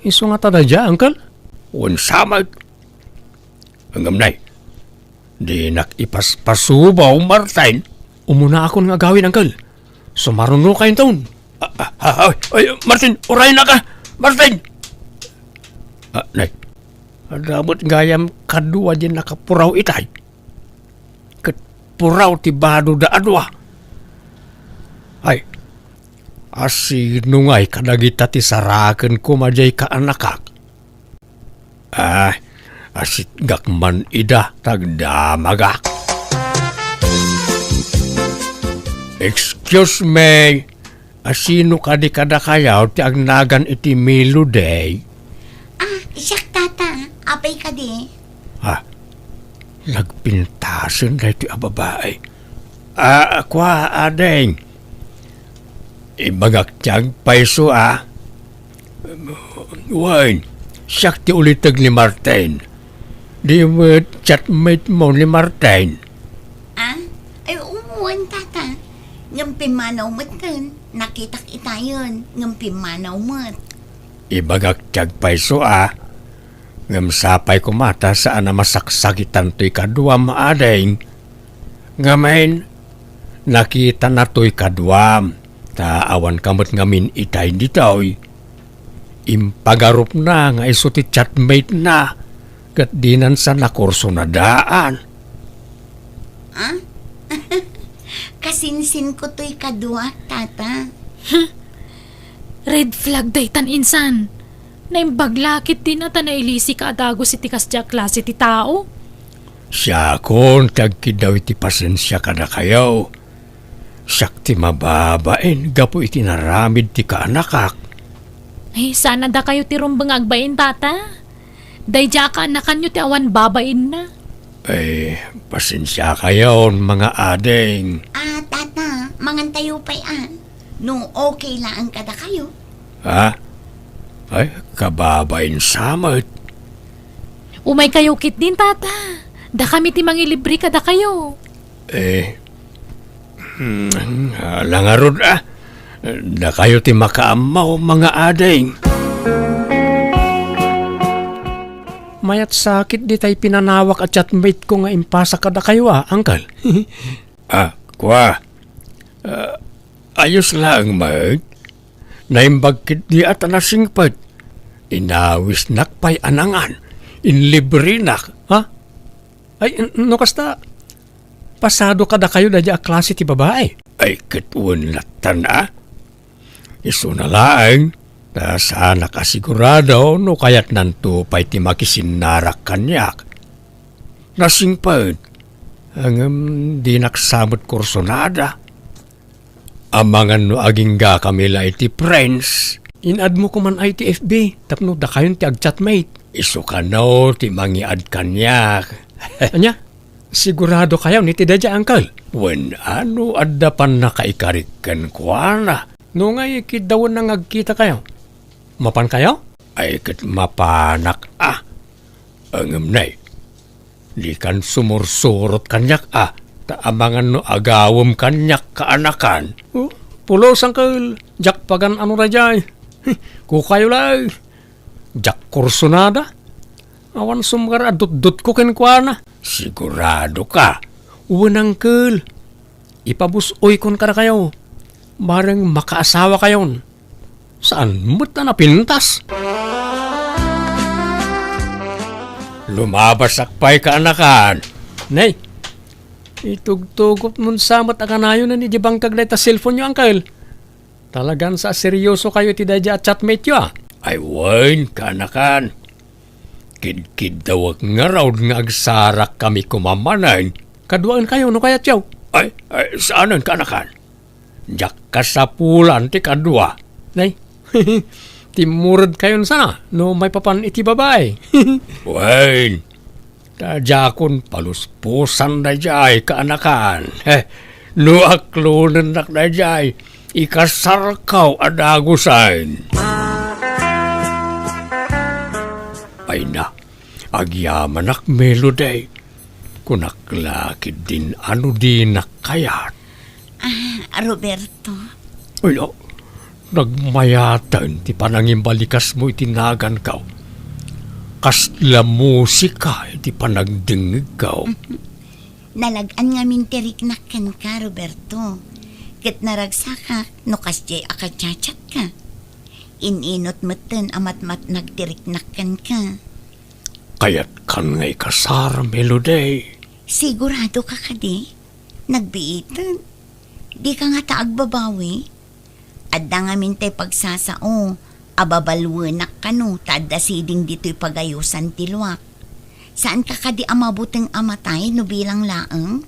Isu ngata daydiay, Uncle? Wen sa met. Ngem nay, dinak ipaspasubaw, Martin. Umunaakon nga agawid, Uncle. Sumarunokayo inton. Ah, ah, ah, ay, ay, Martin, urayennaka, Martin! Ah, nay, adda met gayam kadua diay nakapuraw itay. Ket puraw ti badoda a dua. Ay, asino ngay kadagita ti saraken koma diay kaanakak? Ah, asitgak man ida, tagdamagak. Excuse me, asino kadi kadakayo ti agnagan iti Melody? Ah, siak, tata. Apay kadi? Ah, nagpintasen daytoy a babai. Ah, kua, ading. Ibagak ti agpayso a. Wen, siak ti uliteg ni Martin. Di met chatmate-mo ni Martin. Ah? Ay, wen, tata. Ngem pimmanaw metten. Nakitak itayen, ngem pimmanaw met. Ibagak ti agpayso a. Ngem sapay koma ta saan a masaksakitan toy kaduam, ading. Ngamin, nakitana toy kaduam, ta awanka met ngamin itay ditoy. Impagarupna nga isu ti chatmate-na, ket dinan sa nakursunadaan. Ah? Kasinsinko toy kaduak, tata. Red flag daytan, insan. Naimbag la ketdin a ta nailisika a dagus iti kasdiay a klase ti tao. Siakon ti agkiddaw iti pasensia kadakayo. Siak ti mababain gapu iti naramid ti kaanakak. Ay, saan a dakayo ti rumbeng nga agbain, tata. Daydiay a kaanakanyo ti awan babainna. Ay, pasensiakayon, mga ading. Ah, tata, mangantayo pay a. No okay laeng kadakayo. Ha? Ay, kababain sa met. Umaykayo ketdin, tata. Dakami ti mangilibre kadakayo. Eh, hmm, ala ngarud a. Dakayo ti makaammo, mga ading. Mayat sakit ditay pinanawak a chatmate ko nga impasa kadakayo a, Uncle. Ah, kua. Ah, ayos laeng met. Naimbag ketdi a ta nasingpet. Inawisnak pay a nangan. Inlibrenak, ha? Ay, n-, no kasta, pasado kadakayo daydiay a klase ti babai? Ay, ket wen lattan a. Isuna laeng, ta saanak a sigurado no kayatnanto pay ti makisinnarak kaniak. Nasingpet, ngem dinak sa met kursunada. Amangan no aginggakami la iti friends. In-add mo koman ay ti F B, tapno dakayon ti agchatmate. Isu kano ti mangi-add kaniak. Ania? Sigurado kayo ni ti daydiay, Uncle? Wen, ano adda pannakaikarik kenkuana? No ngay, kiddawenna nga agkita kayo. Mapan kayo? Ay, ket mapanak a. Ngem nay, dikan sumursurot kaniak a, ta amangan no agawem kaniak kaanakan. Oh, pulos, Uncle. Diak pagan-ano daydiay. Kukayo laeng. Diak kursunada. Awan sumgar a dutdotko kenkuana. Sigurado ka? Wen, Uncle. Ipabus-oykon kadakayo. Bareng makaasawa kayon. Saan met a napintas? Lumabasak pay kaanakan. Nay, itugtugot mon sa met a kanayon a ni di bangkag dayta cellphone-yo, Uncle. Talagan sa a seryoso kayo iti daydiay a chatmate-yo, a. Ay wen, kaanakan. Kidkiddawek ngarud nga agsarakkami koma manen. Kaduaen kayo no kayatyo. Ay, ay, saanen, kaanakan. Diak kasapulan ti kadua. Nay, timmured kayon sana no maipapan iti babai. Wen, ta diakon paluspusan daydiay kaanakan. He, no aklonennak daydiay, ikasarkaw a dagusen. Ay na, agyamanak, Melody. Kunak la ketdin a no dinak kayat. Ah, Roberto. Ay, no, nagmayaten ti panangimbalikasmo iti naganko. Kasla musika iti panagdengngegko. Nalag-an ngamin ti riknak kenka, Roberto. Ket naragsakak no kasdiay a kachachatka. In-inut metten a matmatnag ti riknak kenka. Kayatkan nga ikasar, Melody? Sigurado ka kadi? Nagbiiten? Dika ngata agbabawi? Adda ngamin tay pagsasao a babaluenak kano ta adda siding ditoy pagayosan ti luak. Saanka kadi a mabuteng a matay no bilang laeng?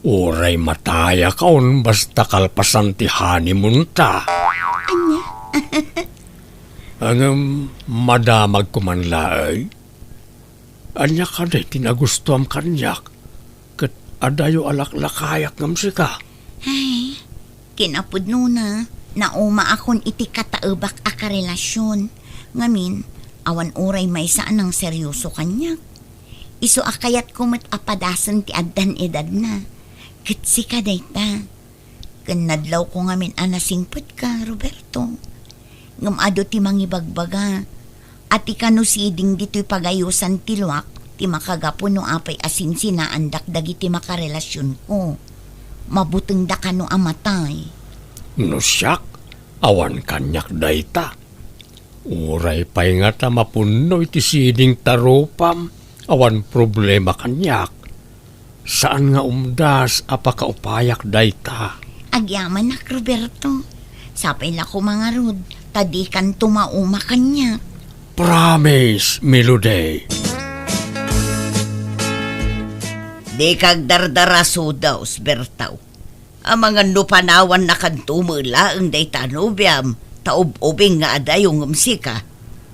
Uray matayakon basta kalpasan ti honeymoon ta. Ania? Ngem madamagko man laeng. Ania kadi ti nagustuam kaniak? Ket adayo a laklakayak ngem sika. Ay, kinapudnona, naumaakon iti kataebak a karelasion. Ngamin, awan uray maysa a nangserioso kaniak. Isu a kayatko met a padasen ti addan edadna. Ket sika dayta. Ken nadlawko ngamin a nasingpetka, Roberto. Ngem adu ti mangibagbaga a ti kano siding ditoy pagayosan ti luak ti makagapu no apay a sinsinaandak dagiti makarelasionko. Mabutengda kano a matay. No siak, awan kaniak dayta. Uray pay ngata mapunno iti siding ta rupam, awan problema kaniak. Saan nga umdas a pakaupayak dayta. Agyamanak, Roberto. Sapay la koma ngarud, ta dikanto mauma kaniak. Promise, Melody. Dika agdardara, Sudaw, Bertaw. Amangan no panawannakanto met laeng dayta a nobiam, ta ub-ubing nga adayo ngem sika,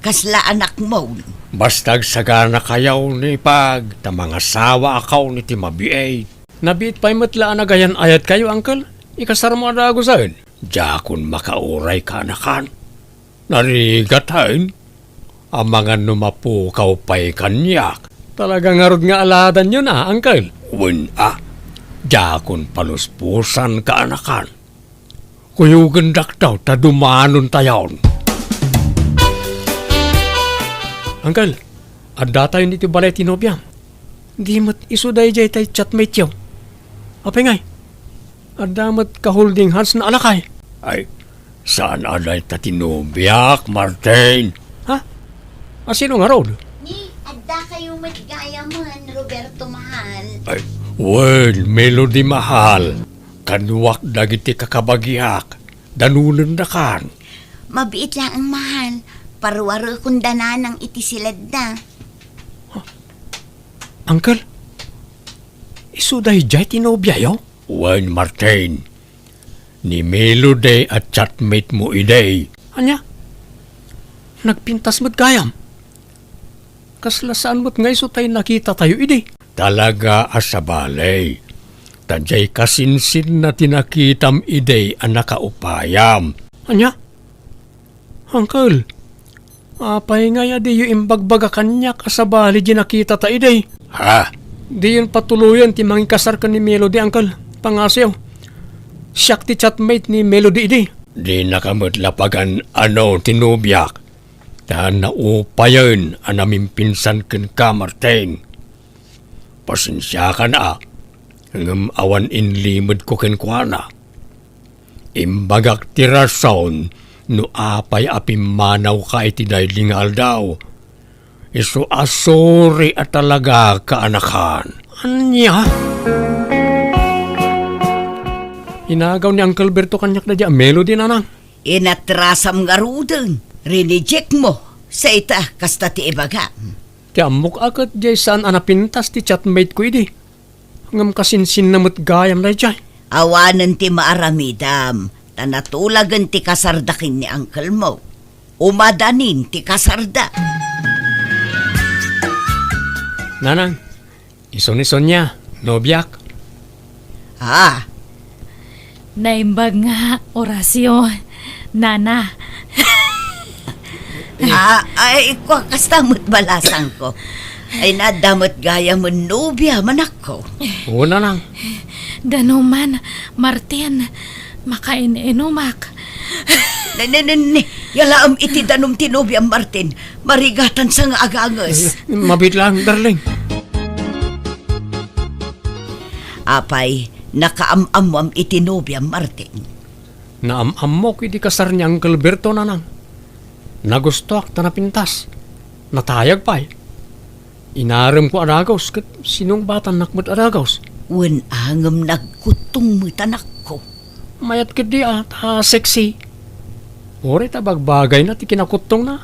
kasla anakmo. Basta agsaganakayo ni Pag, ta mangasawaakayon iti mabiit. Nabiit pay met la a nagayan-ayatkayo, Uncle. Ikasarmo a dagusen. Diakon makauray, kaanakan. Narigat, hain? Amangan no mapukaw pay kaniak. Talaga ngarud nga aladanyo na, Uncle? Wen a, diakon paluspusan, kaanakan. Kuyogendak daw ta dumanontayon. Uncle, addatayon iti balay ti nobiam. Di met isu daydiay tay chatmate-yo. Apay ngay? Adda met ka-holding hands na a lakay. Ay, saan a dayta ti nobiak, Martin. Ha? A, sino ngarud? Ni, addakayo met gayamen, Roberto mahal. Ay, wen, Melody mahal. Kaduak dagiti kakabagiak. Danonendakan. Mabiit laeng, mahal. Paruarekon da nanang iti siledda. Uncle, isu daydiay ti nobiayo? Wen, Martin. Ni Melody a chatmate mo idi. Ania? Nagpintas met gayam? Kasla saan met nga isu tay nakitatayo idi? Talaga a sabali. Ta diay kasinsinna ti nakitam idi a nakaupayam. Ania? Uncle, apay ngay a diyo imbagbaga kaniak a sabali diay nakitata idi? Ha? Diyon patuloyen ti mangikasar ken ni Melody, Uncle. Pangngasiw. Siak ti chatmate ni Melody idi. Dinaka met la pagan-ano ti nobiak. Ta naupayen a namimpinsan kenka, Martin. Pasensiakan a, ngem awan inlimedko kenkuana. Imbagak ti rason no apay a pimmanawka iti daydi nga aldaw. Isu a sorry a talaga, kaanakan. Ania? Inagaw ni Uncle Berto kaniak daydiay a Melody, nanang. Inatrasam ngaruden, rineject mo. Sa ita, kasta ti ibagam. Ti ammok a ket diay saan a napintas ti chatmate ko idi. Ngem kasinsinna met gayam daydiay. Awanen ti maaramidam, ta natulagen ti kasarda ken ni uncle mo. Umadanin ti kasarda. Nanang, isu ni Sonia, nobiak. Ah. Naimbag nga, Horacio, nana. Ah, ay, kua, kasta met balasangko. Ay, nadda met gayam nobia, manakko. Una nang. Danuman, Martin, makain-inumak. Ne, ne, ne, ne. Yalaem iti danum ti nobiam, Martin. Marigatan sa nga aganges. Eh, mabit lang, darling. Apay, nakaam-ammoam iti nobiam, Martin? Naam-ammok iti kasar ni Uncle Berto, nanang. Nagustoak ta napintas. Natayag pay. Inaremko a dagus ket sinungbatannak met a dagus. Wen a ngem nagkuttong met, anakko. Mayat ketdi a, ta sexy. Uray ta bagbagayna ti kinakuttongna.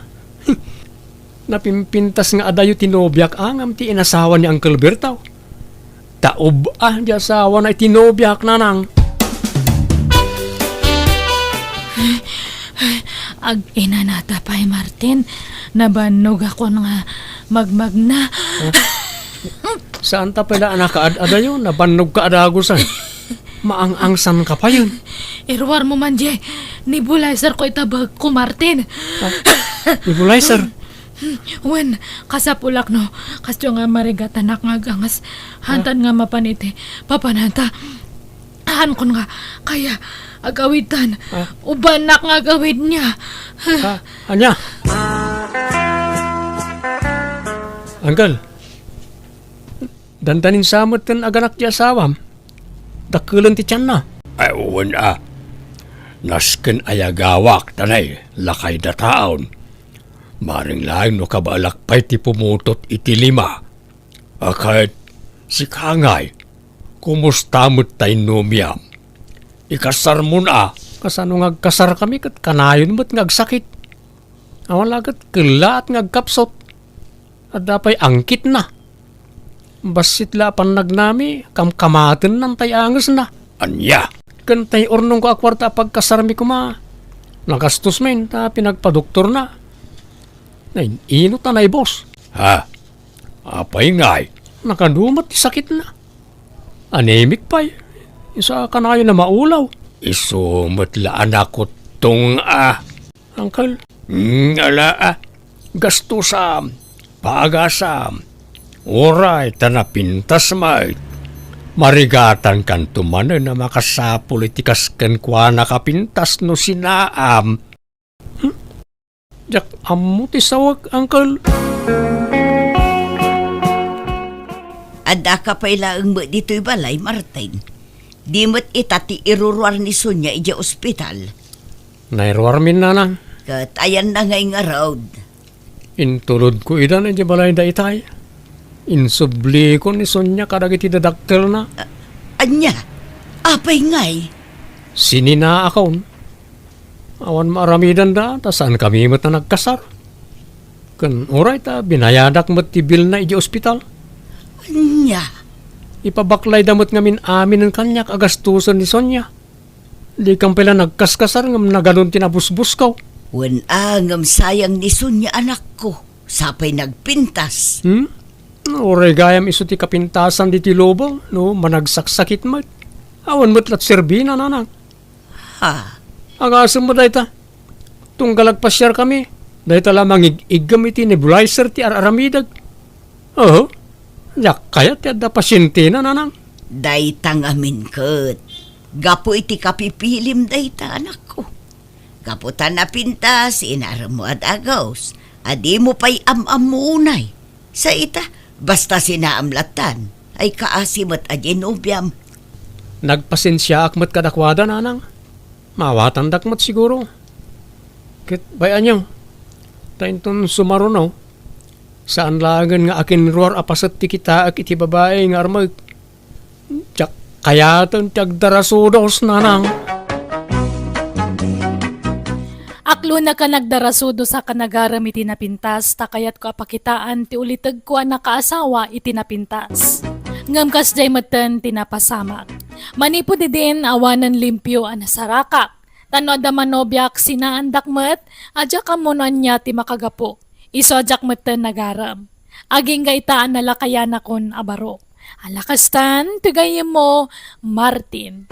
Napimpintas nga adayo ti nobiak a ngem ti inasawa ni Uncle Berto. Ta ub-a di asawana iti nobiak, nanang. Aginanata pay, Martin. Nabannogakon nga magmagna. Saan ta pay la a nakaad-adayo? Nabannogka a dagusan. Maang-angsanka payen. Iruarmo man diay nebulizer ko ita bagko, Martin. Ah, nebulizer? Wen, kasapulak no, kasdiay nga marigatanak nga aganges, hantan nga mapan iti papananta. Haankon nga, kaya, agawidtan, Ah. ubanak nga agawidna. Ah, ania? Uncle, dandanin sa met ken aganak ti asawam. Dakkelen ti tianna. Ay, wen a. Nasken a yagawak, ta nay, lakay dataon. Maring laeng no kabaelak pay ti pumutot iti lima. A ket, sika ngay, kumusta met tay nobiam? Ikasarmon a. Kasano nga agkasarkami ket kanayon met nga agsakit? Awan la ket kellaat nga agkapsut. Adda pay angkitna. Bassit la a pannagnami, kamkamatennan tay angesna. Ania? Ken tay urnongko a kuarta a pagkasarmi koma, nagastos met ta pinagpadoktorna. Nain-inot a naibus. Ha? Apay ngay? Nakadu met ti sakitna. Anemic pay. Isu a kanayon a maulaw. Isu met la a nakuttong a. Uncle? Mm, ala, ah. Gastusam, pagasam, uray ta napintas met. Marigatankanto manen a makasapul iti kas kenkuana a pintas no sinaam. Hmm? Diak ammo ti sawek, Uncle. Addaka pay laeng met ditoy balay, Martin. Di met ita ti iruruar ni Sonia idiay ospital. Nairuarmin, nanang. Ket ayanna ngay ngarud? Intulodko ida idiay balayda itay. Insubliko ni Sonia kadagiti dadakkelna. A-, ania? Apay ngay? Sininaakon. Awan maaramidanda, ta saankami met a nagkasar. Ken uray ta binayadak met ti bilna idiay ospital. Ania? Ipabaklayda met ngamin aminen kaniak a gastusen ni Sonia. Dikan pay la nagkaskasar ngem nagadun ti nabusbusko. Wen a, ngem sayang ni Sonia, anakko. Sapay nagpintas. Hmm? Uray gayam isu ti kapintasan ditoy lubong, no managsaksakit met. Awan met la ti serbina, nanang. Ha? Agasem met dayta. Tunggal agpasiarkami, dayta la mangig-iggem iti nebulizer ti ar-aramidek. Oho, diak kayat ti adda pasientena, nanang. Dayta ngamin ket gapu iti kapipilim dayta, anakko. Gapu ta napintas, inaremmo a dagus, a dimo pay am-ammo unay. Sa ita, basta sinaam lattan, ay kaasi met a di nobiam. Nagpasensiaak met kadakuada, nanang. Maawatandak met siguro. Ket bay-anyo, ta inton sumaruno, saan laengen nga akinruar a paset ti kitaek iti babai nga armek. Diak kayaten ti agdarasudos, nanang. Aklonaka nagdarasudos a kanagarem iti napintas, ta kayatko a pakitaan ti ulitegko a nakaasawa iti napintas. Ngem kasdiay metten ti napasamak. Manipud idin, awanen limpio a nasarakak. Ta no adda manobiak, sinaandak met, a diak ammo no ania ti makagapu. Isu a diak metten nagarem. Agingga ita a nalakayanakon a baro. Ala kastan ti gayyemmo, Martin.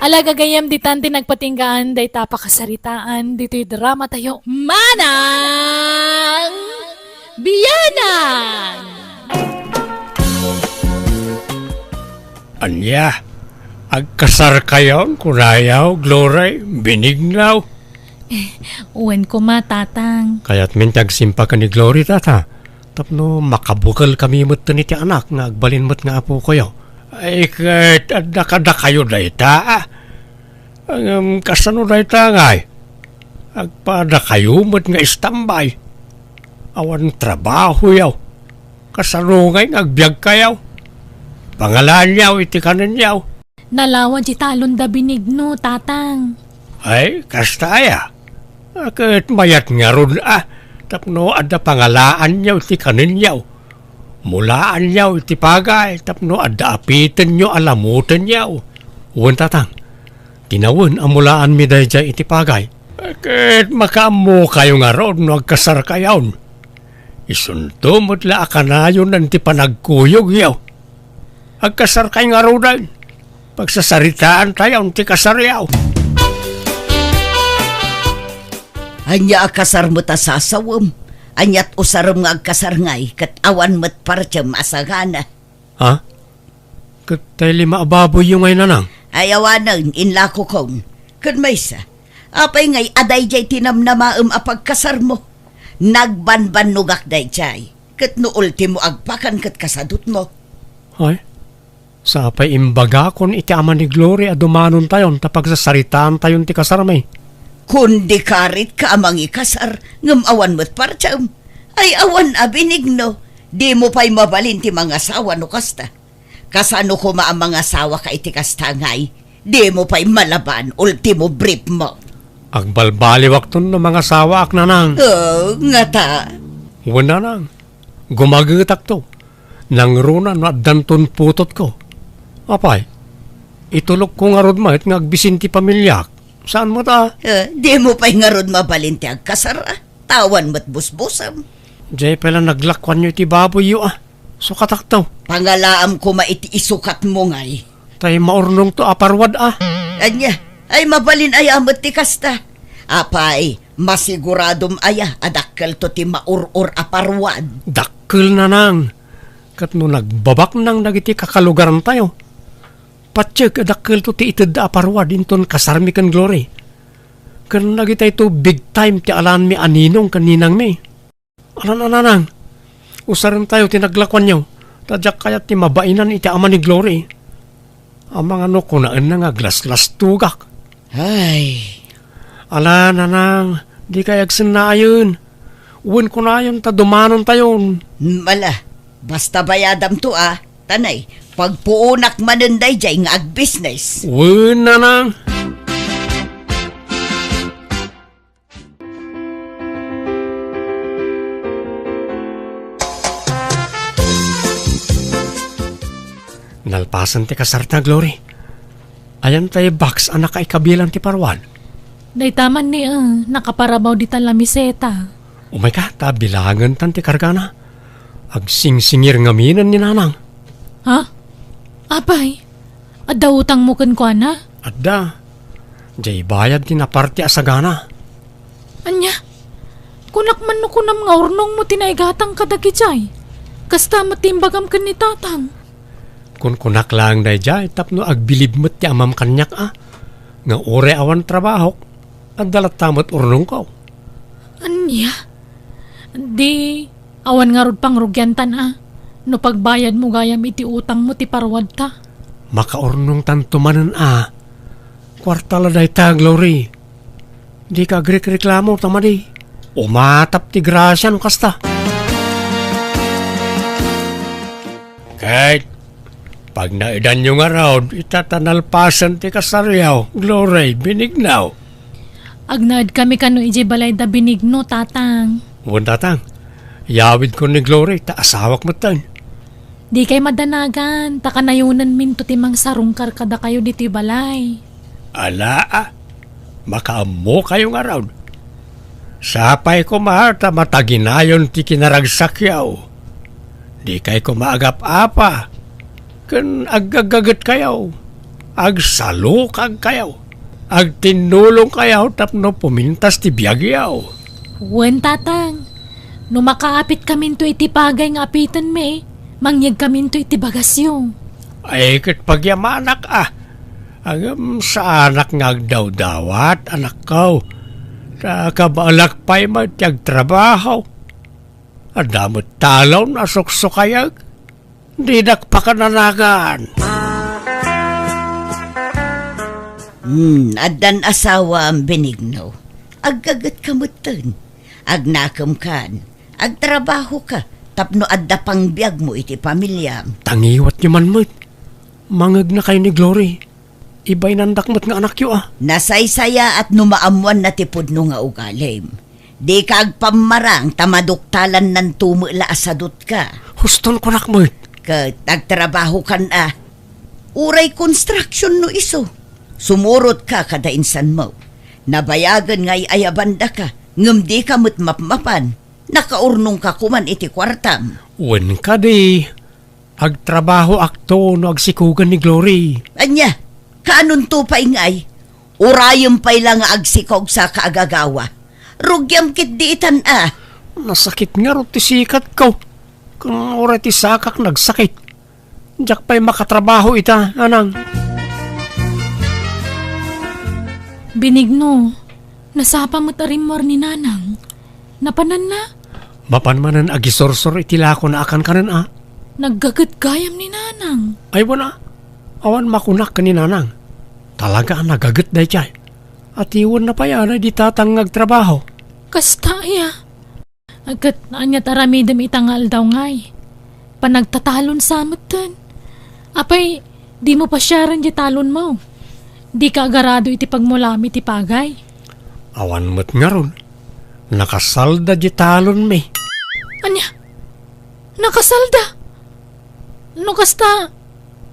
Ala, gagayyem, ditan ti nagpatinggaan dayta a pakasaritaan ditoy drama tayo. Manang Bianang! Ania? Agkasarkayon, kunayo, Glory, binignaw? Wen koma, Tatang. Kayatmin ti agsimpa ken ni Glory, Tata, tapno makabukelkami metten iti anak nga agbalin met nga apokoyo. Ay, ket adda kadakayo dayta, a? Ngem kasano dayta ngay? Agpadakayo met nga istambay. Awan trabahoyo. Kasano ngay nga agbiagkayo? Pangalaanyo iti kanenyo. Nalawa di talon da Benigno, Tatang. Ay, kasta aya? A, ket mayat ngarud, a, tapno adda pangalaanyo iti kanenyo. Mulaanyo iti pagay tapno adda apitenyo a lamutenyo. Wen, Tatang, kinawen a mulaanmi daydiay iti pagay. Ket makaammokayo ngarud no agkasarkayon. Isunto met la a kanayonan ti panagkuyogyo. Agkasarkay ngaruden. Pagsasaritaantayon ti kasaryo. Ania a kasar met a sasawem? Aniat usarem nga agkasar ngay ket awan met partiem a sagana? Ha? Ket tay lima a baboyyo ngay, Nanang? Ay, awanen, inlakokon. Ken maysa, apay ngay a daydiay ti namnamaem a pagkasarmo? Nagbanbannogak daydiay. Ket no ultimo agpakan ket kasadutmo. Ay? Sapay imbagakon iti ama ni Glory a dumanontayon ta pagsasaritaantayon ti kasarmi. Kundi karitka a mangikasar, ngem awan met partiem. Ay, awan a Benigno, dimo pay mabalin ti mangasawa no kasta. Kasano koma a mangasawaka iti kasta ngay? Dimo pay malaban, ultimo briefmo. Agbalbaliwakton no mangasawaak, Nanang. Oh, ngata? Wen, Nanang. Gumagetakto. Nangruna no addanton putotko. Apay, itulokko ngarud met nga agbisin ti pamiliak. Saan met a? Eh, dimo pay ngarud mabalin ti agkasar, a? Ta awan met busbusem. Diay pay la naglakuanyo iti baboyyo, a? Sukatakto. Pangalaam koma iti isukatmo ngay. Tay maurnongto a parwad, a? Ania? Ay, mabalin aya met ti kasta? Apay, masiguradom aya a dakkelto ti maur-or a parwad? Dakkel, Nanang. Ket no nagbabaknang dagiti kakalugarantayo, patiek a dakkelto ti itedda a parwad inton kasarmi ken Glory. Ken dagitayto big time ti alaanmi a ninong ken ninangmi. Alan a Nanang, usarentayo ti naglakuanyo, ta diak kayat ti mabainan iti ama ni Glory. Amangan no kunaenna nga aglaslastogak. Ay. Ala, Nanang, dikay agsennaayen. Wen kunayon ta dumanontayon. Mala, basta bayadamto, a. Tanay, pagpuonak manen daydiay nga agbisnes. Wen, Nanang. Nalpasen ti kasarta, Glory. Ayan tay box a nakaikabilan ti parwad? Dayta man ni, eh, nakaparabaw dita lamiseta. Umayka, ta bilangentan ti kargana. Agsingsingir ngaminen ni Nanang. Ha? Apay, adda utangmo kenkuana? Adda. Diay bayad ti naparte a sagana. Ania? Kunak man no kunam nga urnongmo ti naigatang kadagijay. Kasta met ti imbagam ken ni Tatang. Kunkunak laeng daydiay tapno agbilib met ti amam kaniak, a, nga uray awan trabahok, adda latta met urnongko. Ania? Di, awan ngarud pangrugiantan, a, no pagbayadmo gayam iti utangmo ti parwadta. Makaurnongtanto manen, a. Kuarta la dayta, Glory. Dika agrikreklamo ta madi. Umatap ti grasia no kasta. Ket pagnaedanyo ngarud, ita ta nalpasen ti kasaryo, Glory, Benigno. Agnaedkami kano idiay balay da Benigno, Tatang. Wen, Tatang. Yawidkon ni Glory, ta asawak metten. Dikay madanagan, ta kanayonenminto ti mangsarungkar kadakayo ditoy balay. Ala, a, makaammokayo ngarud. Sapay koma ta mataginayon ti kinaragsakyo. Dikay koma agap-apa ken aggaggagetkayo. Agsalukagkayo. Agtinnulongkayo tapno pumintas ti biagyo. Wen, Tatang. No makaapitkaminto iti pagay nga apitenmi, mangyegkaminto iti bagasyo. Ay, ket pagyamanak a. Ngem saanak nga agdawdawat, anakko. Ta kabaelak pay met ti agtrabaho. Adda met talon a suksukayek. Dinak pakananagan. Hmm, addan asawam, Benigno. Aggagetka metten. Agnakemkan. Agtrabahoka tapno adda pangbiagmo iti pamiliam. Tangiwatyo man met. Mangegnakayo ni Glory. Ibainandak met nga anakyo a. Nasaysayaat no maammoanna ti pudno nga ugalim. Dika agpammarang ta maduktalannanto met la a sadutka. Huston kunak met. Ket agtrabahokan a. Uray construction no isu. Sumurotka kada insanmo. Nabayagen nga ay-ayabandaka, ngem dika met mapmapan. Nakaurnongka koman iti kuartam. Wen kadi, agtrabahoakto no agsikogen ni Glory. Ania? Kaanonto pay ngay? Urayem pay la nga agsikog saka agagawa. Rugiam ketdi itan a. Nasakit ngarud ti sikatko. Ken uray ti sakak nagsakit. Diak pay makatrabaho ita, nanang. Benigno, nasapa met a rimmuar ni nanang. Napananna? Mapan manen agisursor iti lakona a kankanen a. Naggaget gayam ni nanang. Ay, wen a. Awan makunak ken ni nanang. Talaga a nagaget daydiay. Atiwenna pay a daydi tatang nga agtrabaho. Kasta aya. Ket ania ti aramidem ita nga aldaw ngay? Panagtatalon sa metten. Apay, dimo pasiaren di talonmo? Dika agarado iti pagmulam iti pagay? Awan met ngarud. Nakasalda di talonmi. Ania? Nakasalda? No kasta,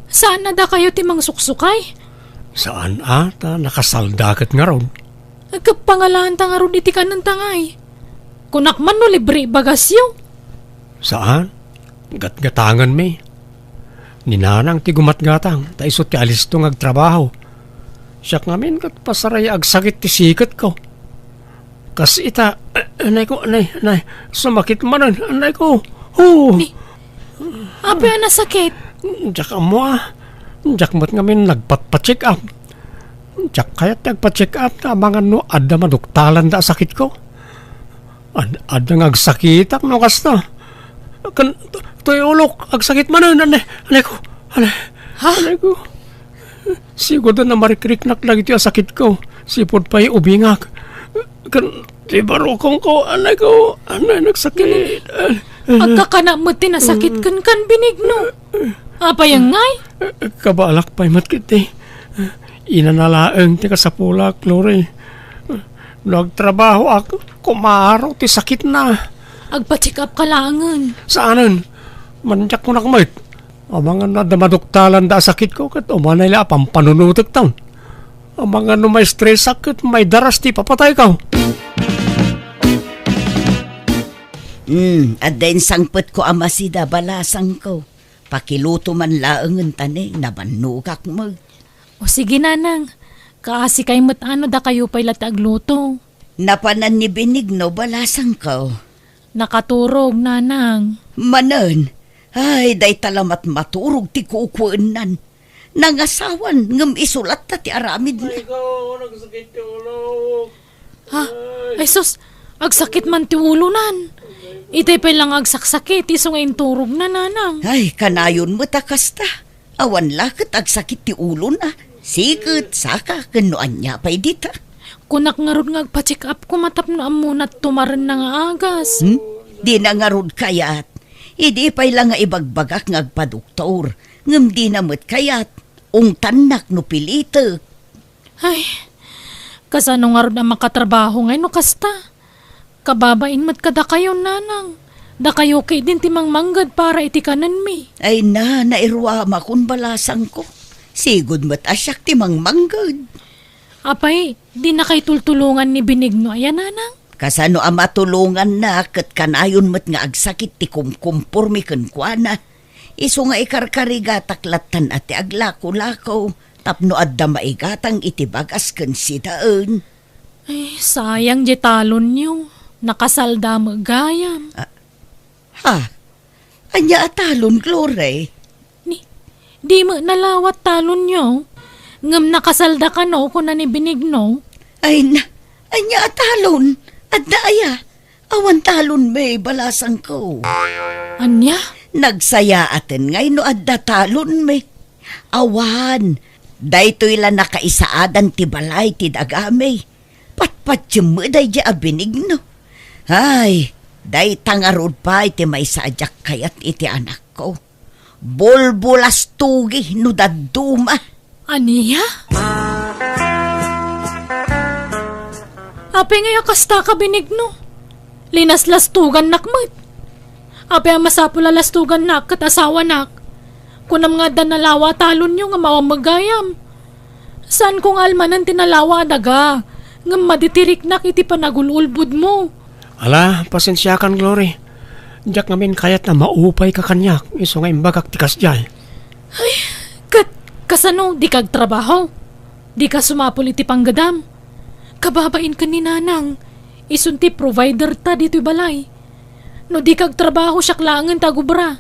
saan a dakayo ti mangsuksukay? Saan a, ta nakasalda ket ngarud. Agkapangalaanta ngarud iti kanenta ngay. Kunak man no libre ibagasyo. Saan? Gatgatanganmi. Ni nanang ti gumatgatang, ta isu ti alisto nga agtrabaho. Siak ngamin ket pasaraya agsakit ti siketko. Kas ita, eh, anay ko, anay, anay, sumakit manen, anay ko. Oh. Ni, apay a nasakit? Diak ammo a. Diak met ngamin nagpatpa-check up. Diak kayat ti agpa-check up ta amangan no adda maduktalanda a sakitko. Ad-, adda nga agsakitak no kasta. Ken, toy ulok, agsakit manen, anay, anay ko, anay. Ha? Anay ko. Sigurda a marikriknak dagiti a sakitko. Sipud pay ubingak. Ken, ti barukongko, anay ko, anay, nagsakit. Agkakana met ti nasakit ken kan Benigno. Apay ngay? Kabaelak pay met ketdi. Inana laeng ti kasapulak, Glory. No agtrabahoak, kumaro ti sakitna. Agpa-check up ka laengen. Saanen? Mandiak kunak met. Amangan no adda maduktalanda a sakitko, ket umanay la a pampanunotekton. Amangan no ma-stressak ket maidaras ti ipapatayko. Hmm, adda insangpetko a masida, balasangko. Pakiluto man laengen ta ne, nabannogak met. O sige, nanang. Kaasikay met a no dakayo pay la ti agluto. Napanan ni Benigno, balasangko. Nakaturog, nanang. Manen? Ay, dayta la met maturog ti kukuennan. Nangasawan, ngem isu latta ti aramidna. Ay, ko, nagsakit ti ulo. Ha? Ay, sus, agsakit man ti ulonan. Itay pay la nga agsaksakit, isu nga inturogna, nanang. Ay, kanayon met a kasta. Awan la ket agsakit ti ulona. Siket, saka, ken no ania pay dita. Kunak ngarud nga agpa-check up koma tapno ammona ti tumarenna nga agas. Hmm? Dina ngarud kayat. Idi pay la nga ibagbagak nga agpadoktor, ngem dina met kayat. Ungtannak no pilitek. Ay, kasano ngarud a makatrabaho ngay no kasta? Kababain met kadakayo, nanang. Dakayo ketdin ti mangmangged para iti kanenmi. Ay na, nairuamakon, balasangko. Sigud met a siak ti mangmangged. Apay, dinakay tultulongan ni Benigno aya, nanang? Kasano a matulonganna ket kanayon met nga agsakit ti kumkumpormi kenkuana? Isu nga ikarkarigatak lattan a ti aglakolako, tapno adda maigatang iti bagas ken sidaen. Ay, sayang di talonyo. Nakasalda met gayam. Ah, ha? Ania a talon, Glory? Ni, di met nalawa ti talonyo. Ngem nakasalda kano, kuna ni Benigno. Ay na, ania a talon? Adda aya? Awan talonmi, balasangko. Ania? Nagsayaaten ngay no adda talonmi. Awan, daytoy la nakaisaadan ti balay ti dagami. Patpatiem met daydi a Benigno. Ay, dayta ngarud pay ti maysa a diak kayat iti anakko. Bulbulastogi no dadduma. Ania? Apay ngay a kasta ka, Benigno? Linaslastogannak met. Apay a masapul a lastogannak ket asawanak? Kunam nga adda nalawa a talonyo nga awan met gayam. Saanko nga almanen ti nalawa a daga, ngem madi ti riknak iti panagul-ulbodmo. Ala, pasensiakan, Glory. Diak ngamin kayat a maupayka kaniak, isu nga imbagak ti kasdiay. Ay, ket kasano, dika agtrabaho? Dika sumapul iti panggedam? Kababain ken ni Nanang, isun ti provider ta ditoy balay. No dika agtrabaho, siak laengen ti agubra.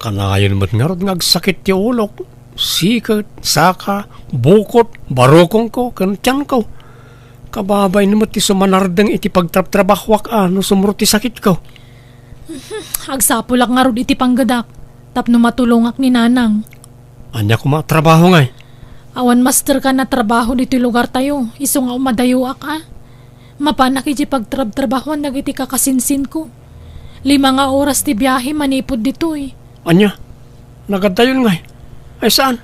Kanayon met ngarud nga agsakit ti ulok, siket, saka, bukot, barukongko, ken tianko. Kababain met ti sumanardeng iti pagtrabtrabahoak a no sumrot ti sakitko. Agsapulak ngarud iti panggedak tapno matulongak ni Nanang. Ania koma a trabaho ngay? Awan masterkan a trabaho ditoy lugartayo, isu nga umadayoak a. Mapanak iti pagtrabtrabahoan dagiti kakasinsinko. Lima nga oras ti biahe manipud ditoy. Ania? Nagaddayon ngay? Ay saan?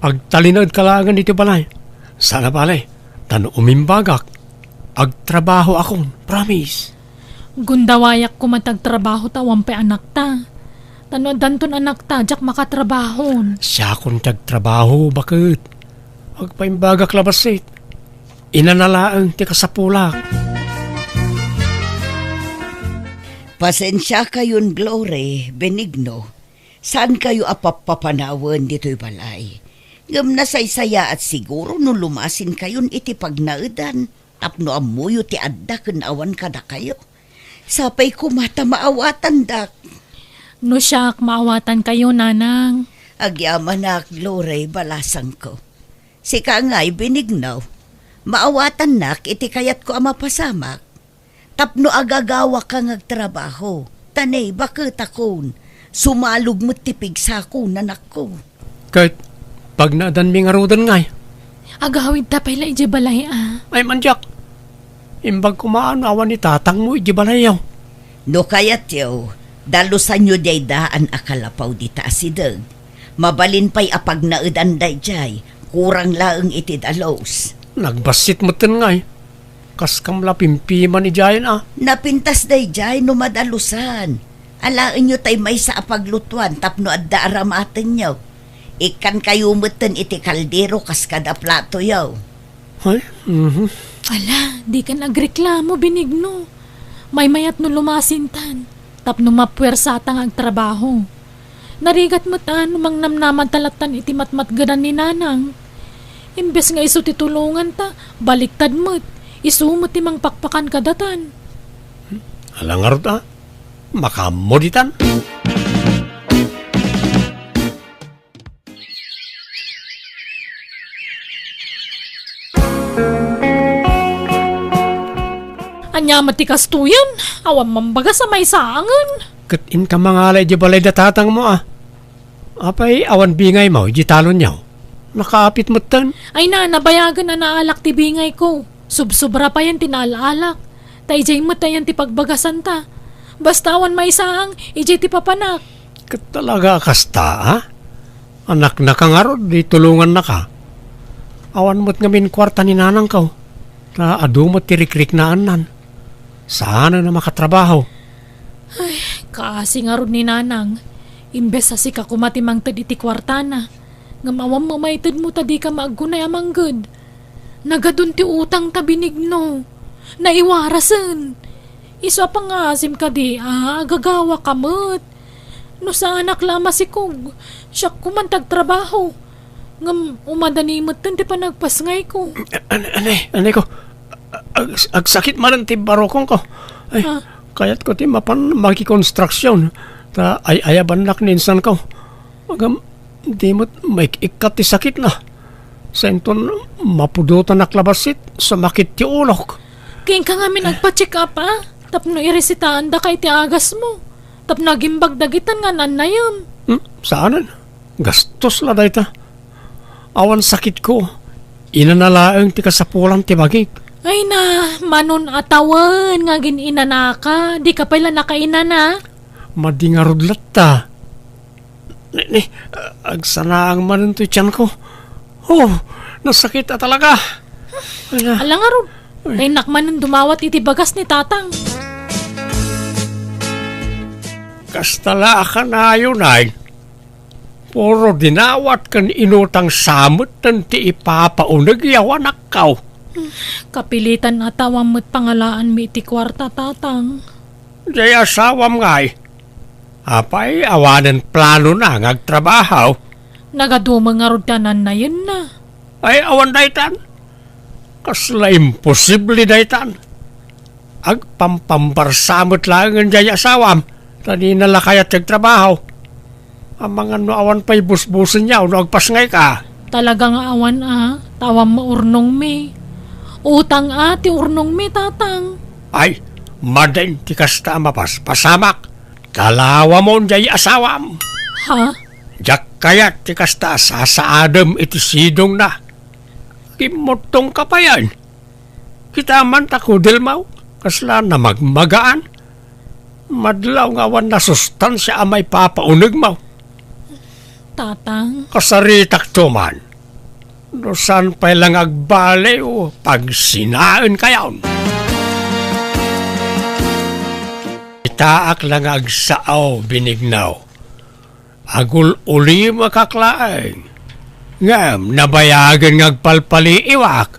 Agtalinaedka laengen iti balay. Saan a bale, ta no umimbagak, agtrabahoakon, promise. Gundawayak koma ti agtrabaho ta awan pay anakta. Ta no addanton anakta, diak makatrabahon. Siakon ti agtrabaho, baket. Agpaimbagak la bassit. Inana laeng ti kasapulak. Pasensiakayon, Glory, Benigno. Saankayo a pappapanawen ditoy balay. Ngem nasaysayaat siguro no lumasinkayon iti pagnaedan tapno ammoyo ti adda ken awan kadakayo. Sapay koma ta maawatandak. No siak, maawatankayo, Nanang. Agyamanak, Glory, balasangko. Sika ngay, Benigno, maawatannak iti kayatko a mapasamak. Tapno agagawaka nga agtrabaho, ta ne, baketakon, sumalog met ti pigsako, nanakko. Ket pagnaedanmi ngaruden ngay? Agawidta pay la idiay balay a. Ay, mandiak. Imbag koma no awan ni tatangmo idiay balayyo. No kayatyo, dalusanyo diay daan a kalapaw dita asideg. Mabalin pay a pagnaedan daydiay, kurang laeng iti dalus. Nagbassit metten ngay. Kaskam la pimpiman idiayen a. Napintas daydiay no madalusan. Alaenyo tay maysa a paglutuan tapno adda aramatenyo. Ikkankayo metten iti kaldero kas kada platoyo. Ay, mhm. Ala, dikan agreklamo, Benigno. Maymayat no lumasintan tapno mapuersata nga agtrabaho. Narigat met a no mangnamnamanta lattan iti matmatgedan ni Nanang. Imbes nga isu ti tulonganta, baliktad met, isu met ti mangpakpakan kadatan. Ala ngarud a, makaammo ditan. Ania met ti kastoyen? Awan mambagas a maisaangen. Ket inka mangala idiay balay da tatangmo a. Apay awan bingaymo idiay talonyo? Nakaapit metten. Ay na, nabayagen a naalak ti bingayko. Subsobra payen ti naal-alak. Ta idiay met ayan ti pagbagasanta. Basta awan maisaang, idiay ti papanak. Ket talaga a kasta, a? Anaknaka ngarud, di tulongannaka. Awan met ngamin kuarta ni nanangko, ta adu met ti rikriknaannan. Saanen a makatrabaho. Ay, kaasi ngarud ni nanang, imbes a sika koma ti mangted iti kuartana, ngem awan mamaytedmo ta dika maaggunay a mangged. Nagadun ti utangta, Benigno. Naiwarasen. Isu a pangasim kadi a agagawaka met. No saanak la a masikog, siak koman ti agtrabaho. Ngem umadani metten ti panagpasngayko. An-, anay, anayko, ag-, agsakit manen ti barukongko. Ay, Ah. kayatko ti mapan makikonstruksyon. Ta ay-ayabannak ni insanko. Ngem, di met maik-ikkat ti sakitna. Sainton mapudotanak la bassit, sumakit ti ulok. Kenka ngamin agpa-check up, a? Tapno iresitaandaka iti agasmo. Tapno agimbag dagitan nga nannayem. Hmm, saanen. Gastos la dayta. Awan sakitko. Inana laeng ti kasapulan ti bagik. Ay na, manon a tawen nga agin-inanaka. Dika pay la nakainana. Madi ngarud latta. Ni, ni, agsanaang manen toy tianko. Oh, nasakit a talaga. Ala. Ala ngarud. Ay. Taynak manen dumawat iti bagas ni Tatang. Kasta la a kanayon, ay. Puro dinawat ken inutang sa metten ti ipapauneg a anakko. Kapilitan a tawam met pangalaanmi iti kuarta, Tatang. Diay asawam ngay. Apay, awanen planona nga agtrabaho? Nagadumo ngarud ti anannayenna. Ay, awan daytan. Kasla imposible daytan. Agpampambarsa met laengen diay asawam, ta dina la kayat ti agtrabaho. Amangan no awan pay busbusenyo no agpasngayka. Talaga nga awan a, ta awan maurnongmi. Utang a ti urnongmi, Tatang. Ay, madin ti kasta a mapaspasamak. Talawamon diay asawam. Ha? Diak kayat ti kasta a sasaadem iti sidongna. Kimmuttongka payen. Kita man ta kudelmaw, kasla namagmagaan. Madlaw nga awan nasustansia a maipapaunegmaw. Tatang. Kasaritakto man. No saan pay la nga agbaliw, pagsinaenkayon. Itaak la nga agsao, Benigno. Agul-ulimakak laeng. Ngem nabayagen nga agpalpaliiwak.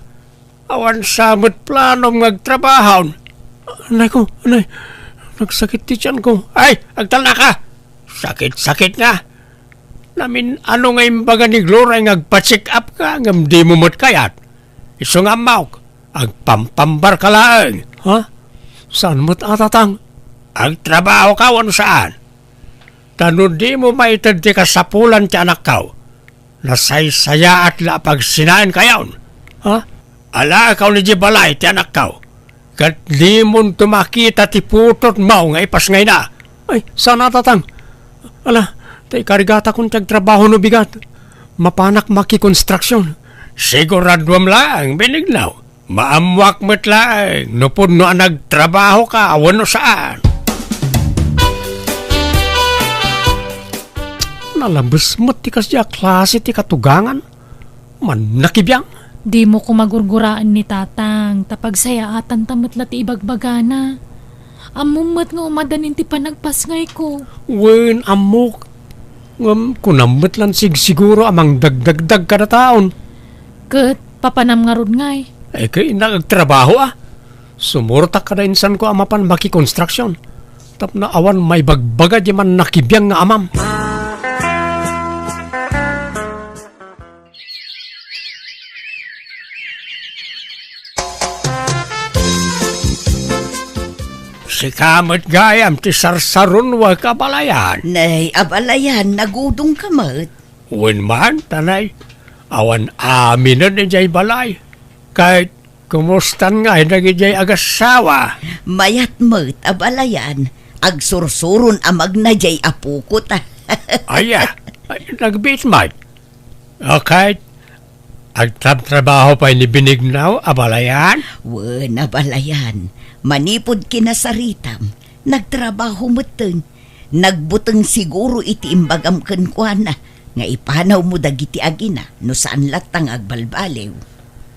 Awan sa met planom nga agtrabahon. Anayko, anay, nagsakit ti tianko. Ay, agtalnaka! Sakit-sakit nga. Namin-ano nga imbaga ni Gloria nga agpa-check up ka, ngem dimo met kayat. Isu nga ammok, agpampambarka laeng. Ha? Saan met a, Tatang? Agtrabaho ka wenno saan? Ta no dimo maited ti kasapulan ti anakko, nasaysayaat la a pagsinaenkayon. Ha? Alaakaw idiay balay ti anakko, ket dimonto makita ti putotmo nga ipasngayna. Ay, saan a, Tatang. Ala, ta ikargatakon ti agtrabaho no bigat. Mapanak makikonstruksyon. Siguraduem laeng, Benigno. Maammoak met laeng no pudno a nagtrabahoka wenno saan. Nalabes met ti kasdiay a klase ti katugangan. Mannakibiang. Dimo koma gurguraen ni Tatang, ta pagsayaatanta met la ti ibagbagana. Ammom met nga umadanin ti panagpasngayko. Wen, ammok. Ngem kunam met lan sigsiguro a mangdagdagdag kadataon. Ket papanam ngarud ngay? Ay, ket innak agtrabaho a. Sumurtak kada insanko a mapan makikonstruksyon. Tapno awan maibagbaga diay mannakibiang nga amam. Sika met gayam ti sarsarunoek, abalayan. Nay, abalayan, nagudongka met. Wen man, ta nay, awan aminen idiay balay. Ket kumustan ngay dagidiay agassawa? Mayat met, abalayan. Agsursuron a magna diay apoko ta. Aya, ay, nagbiit met. Okay. Agtrabtrabaho pay ni Benigno, abalayan? Wen, abalayan. Manipud kinasaritam, nagtrabaho metten. Nagbuteng siguro iti imbagam kenkuana nga ipanawmo dagiti agina no saan latta nga agbalbaliw.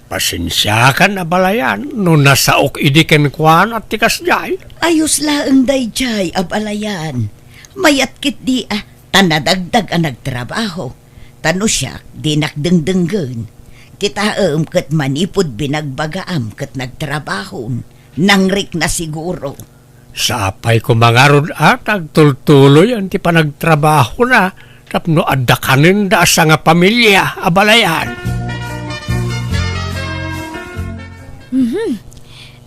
Pasensiakan, abalayan, no nasaok idi kenkuana ti kasdiay. Ayos laeng daydiay, abalayan. Mayat ketdi a, ta nadagdag a nagtrabaho. Ta no siak, dinak dengdenggen. Kitaem ket manipud binagbagaam ket nagtrabahon, nangrikna siguro. Sapay koma ngarud a ta agtultuloyen ti panagtrabahona tapno adda kanenda a sangapamilia a balayan. Mhm.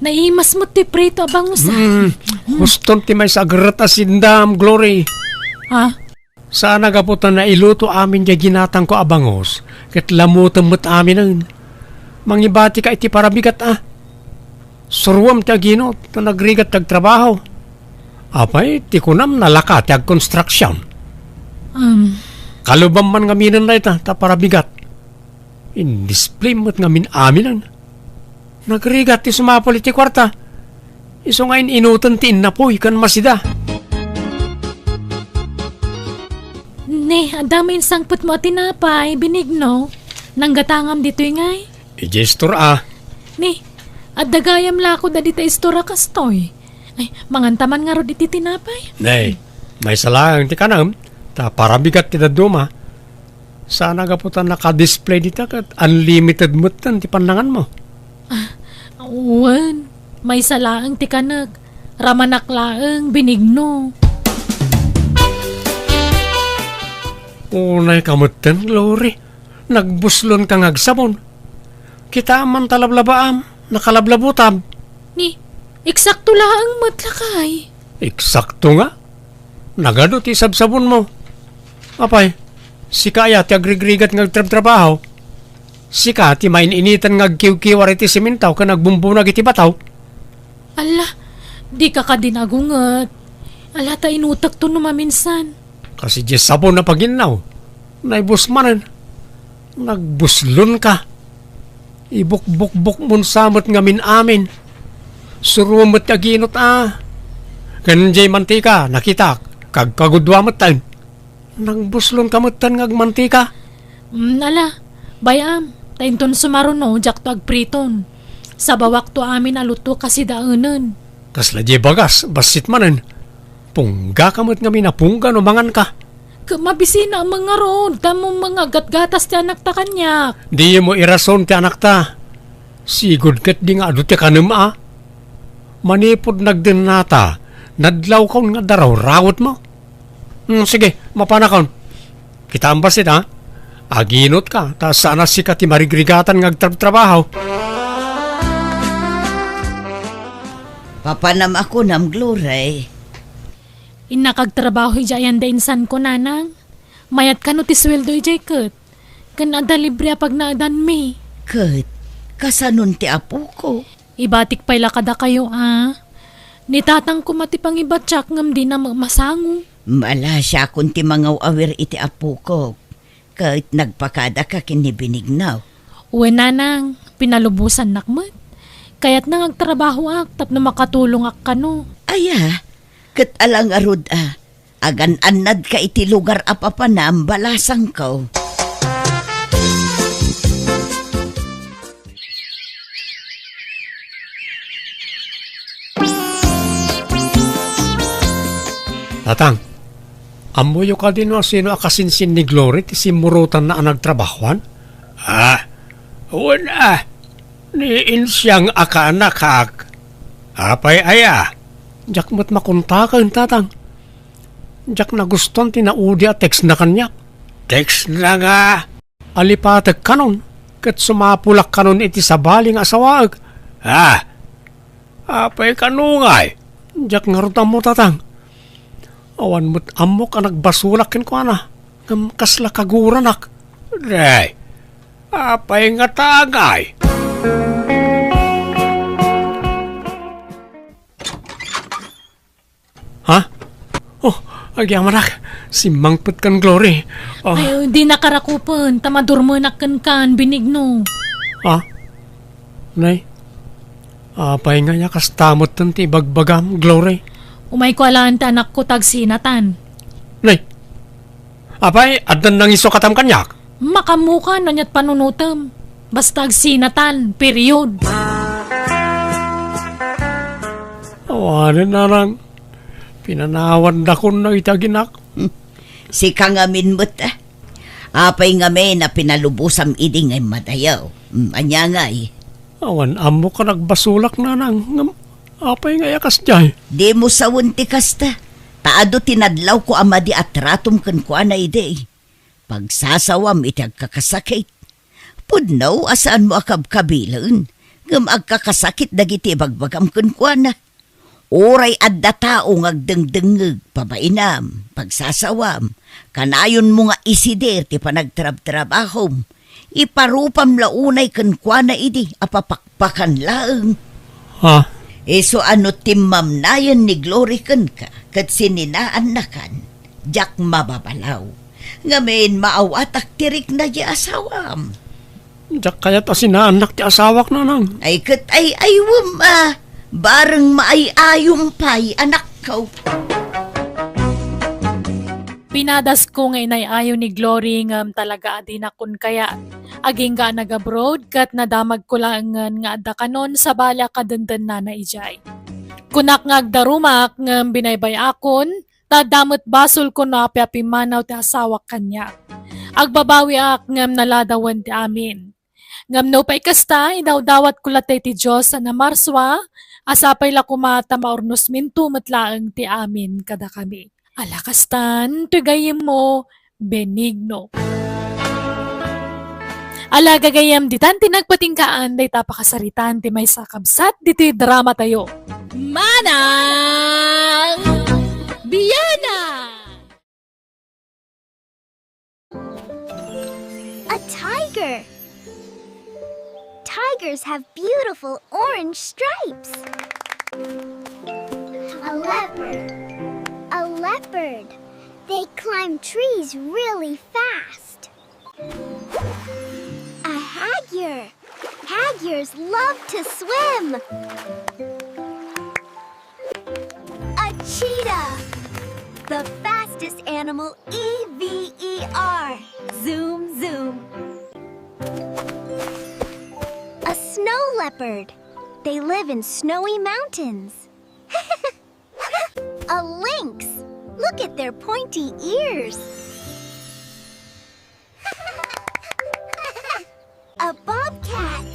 Naimas met ti prito a bangus, ah. Hmm. Huston ti maysa a gerret a sindam, Glory. Ha? Saan a gapu ta nailuto amin diay ginatangko a bangus, ket lamutem met aminen. Mangibatika iti parabigat, a. Suruam ti aginot, ta nagrigat ti agtrabaho. Apay, ti kunam, nalaka ti agkonstruksion. Um. Kalubam man ngaminen dayta, ta parabigat. Indisplay met ngamin aminen. Nagrigat ti sumapul iti kuarta. Isu nga in-inuten ti innapuy ken masida. Ne, adda main sangpetmo a tinapay, Benigno. Nanggatangam ditoy ngay? Idiay istor a. Ne, adda gayam lakud a dita istor a kastoy. Ay, manganta man ngarud iti tinapay. Ne, maysa laeng ti kanam, ta parabigat ti dadduma. Saan a gapu ta naka-display dita ket unlimited metten ti pannanganmo. Ah, wen, maysa laeng ti kanek. Ramanak laeng, Benigno. Unay ka metten, Glory. Nagbuslon ka nga agsabon. Kitaem man ta lablabaam, nakalablabutab. Ni, eksakto laeng met lakay. Eksakto nga? Nagadu ti sabsabonmo. Apay, sika aya ti agrigrigat nga agtrabtrabaho? Sika ti main-initan nga agkiwkiwar iti simentaw ken agbumbunag iti bataw? Ala, dika kadi nagunget. Ala, ta inutekto no maminsan. Kas idiay sabon a paginnaw, naibus manen. Nagbuslon ka. Ibukbukbukmon sa met ngamin-amin. Suruam met ti aginot a. Ken diay mantika, nakitak, kagkagudua metten. Nagbuslon ka metten nga agmantika. Mm, ala, bay-am, ta inton sumaruno, diakto agpriton. Sabawakto amin a luto kasidaenen. Kasla diay bagas, bassit manen. Pungga ka met ngamin a pungga no mangan ka. Ket mabisina a mangarod, tammo mangagatgatas ti anakta kaniak. Dimo irason ti anakta. Sigud ket di nga adu ti kanem a. Manipud nagdennata, nadlawkon nga darawrawetmo. Hmm, sige, mapanakon. Kitaem bassit, ha? Aginot ka, ta saan a sika ti marigrigatan nga agtrabtrabaho. Papanam a kunam, Glory. Innak agtrabaho idiay ayan da insanko, nanang. Mayat kano ti sueldo idiay ket. Ken adda libre a pagnaedanmi. Ket, kasanon ti apoko? Ibatik pay la kadakayo a. Ni tatang koma ti pangibatiak ngem dina met masango. Malasiakon ti mangaw-awir iti apokok. Ket nagpakadaka ken ni Benigno. Wen, nanang, pinalubosannak met. Kayatna nga agtrabahoak tapno makatulongak kano. Aya, ket ala ngarud a, agan-annadka iti lugar a papanam, balasangko. Tatang, ammoyo kadi no sino a kasinsin ni Glory ti simmurotanna a nagtrabahoan? Ah, wen a, ni insiang a kaanakak. Apay aya? Diak met makontaken, Tatang. Diak nagustuan ti naudi a textna kaniak. Textna nga? Alipatek kanon, ket sumapulak kanon iti sabali nga asawaek. Ah, apay kano ngay? Diak ngarud ammo, Tatang. Awan met ammok a nagbasolak kenkuana, ngem kasla kaguranak. Day, apay ngata ngay? Ha? Oh, agyamanak. Simmangpet kan Glory. Oh. Ay, di nakarakupen, ta madurmenak kenkan, Benigno. Ha? Nay, apay nga ya kasta metten ti ibagbagam, Glory? Umayko alaen ti anakko ta agsinatan. Nay, apay, addan nangisukatam kaniak? Makaammokan no aniat panunotem. Basta agsinatan, period. Awanen, nanang. Pinanawandakon na iti aginak. Sika ngamin met, ah. Apay ngamin a pinalubosam idi nga immadayo? Mm, ania ngay? Awan ammok a nagbasolak, nanang. Ngem apay nga ya kasdiay? Dimo sawen ti kasta. Ta adu ti nadlawko a madi a tratom kenkuana idi. Pagsasawam iti agkakasakit. Pudno a saanmo a kabkabilen, ngem agkakasakit dagiti ibagbagam kenkuana. Uray adda tao nga agdengdengngeg, pabainam, pagsasawam, kanayonmo nga isider ti panagtrabtrabahom. Iparupam la unay kenkuana idi a papakpakan laeng. Ha? Isu a no timmamnayen ni Glory kenka ket sininaannakan, diak mababalaw. Ngamin, maawatak ti rikna ti asawam. Diak kayat a sinaannak ti asawak, nanang. Ay, ket ay-aywem a, bareng maay-ayom pay, anakko. Pinadasko nga inay-ayo ni Glory ngem talaga a dinakon kayat. Agingga a nag-abroad ket nadamagko laengen nga adda kanon sabali a kadendennana idiay. Kunak nga agdarumak ngem binaybay-akon, ta adda met basolko no apay a pimmanaw ti asawak kaniak. Agbabawiak ngem naladawen ti amin. Ngem nupay kasta, idawdawatko latta iti Dios a namarsua, a sapay la koma ta maurnosminto met laeng ti amin kadakami. Ala kastan, toy gayyemmo, Benigno. Ala gagayyem, ditan ti nagpatinggaan dayta a pakasaritaan ti maysa a kabsat ditoy dramatayo. Manang Bianang! A tiger. Tigers have beautiful orange stripes. A leopard. A leopard. They climb trees really fast. A hagur. Hagurs love to swim. A cheetah. The fastest animal ever. Zoom, zoom. A snow leopard. They live in snowy mountains. A lynx. Look at their pointy ears. A bobcat.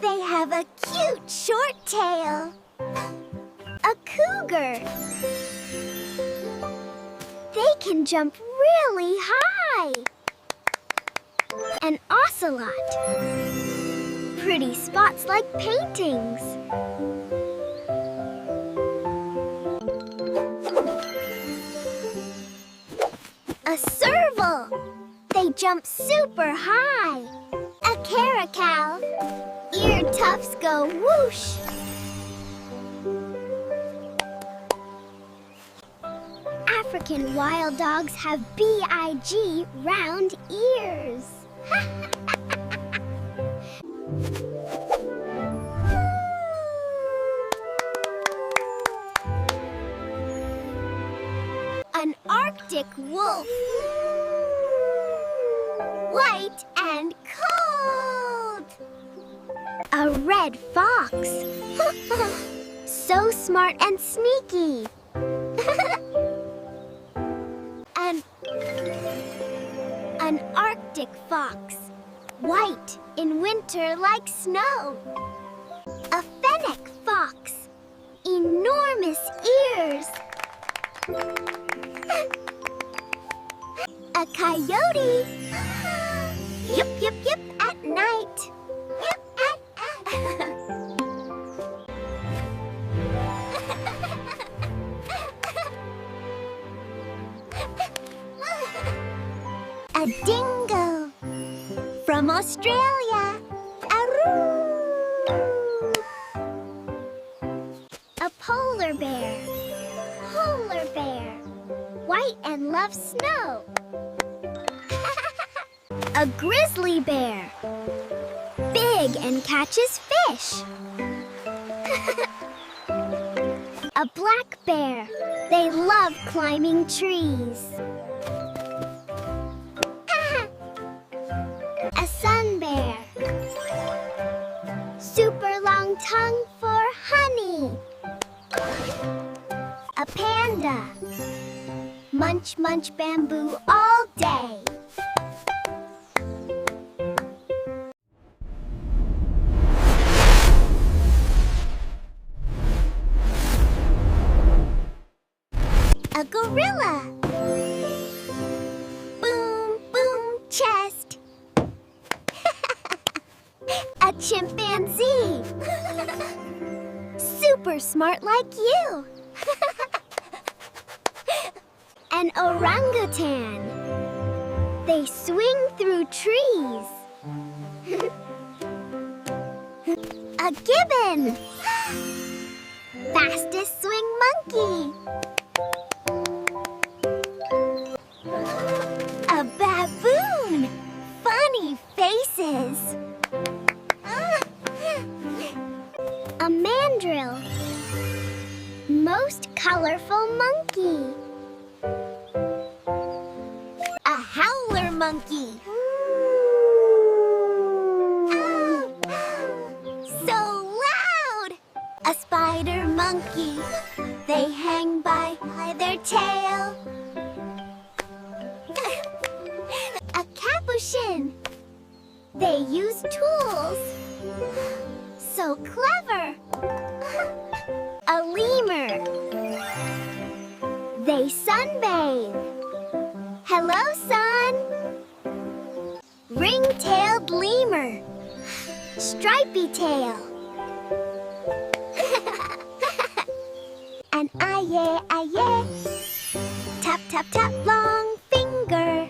They have a cute short tail. A cougar. They can jump really high. An ocelot. Pretty spots like paintings. A serval. They jump super high. A caracal. Ear tufts go whoosh. African wild dogs have big round ears. An Arctic wolf. White and cold. A red fox. So smart and sneaky. An, an Arctic fox, white in winter like snow. A fennec fox, enormous ears. A coyote. Yip, yip, yip at night. Yip at A dingo from Australia. Aroo! A polar bear. Polar bear. White and loves snow. A grizzly bear. Big and catches fish. A black bear. They love climbing trees. A sun bear. Super long tongue for honey. A panda. Munch, munch bamboo all day. A gorilla. Chimpanzee. Super smart like you. An orangutan. They swing through trees. A gibbon. Fastest swing monkey. A baboon. Funny faces. A mandrill. Most colorful monkey. A howler monkey. So loud! A spider monkey. They hang by, by their tail. A capuchin. They use tools. So clever. A lemur. They sunbathe. Hello, sun. Ring-tailed lemur. Stripy tail. An aye, aye. Tap, tap, tap, long finger.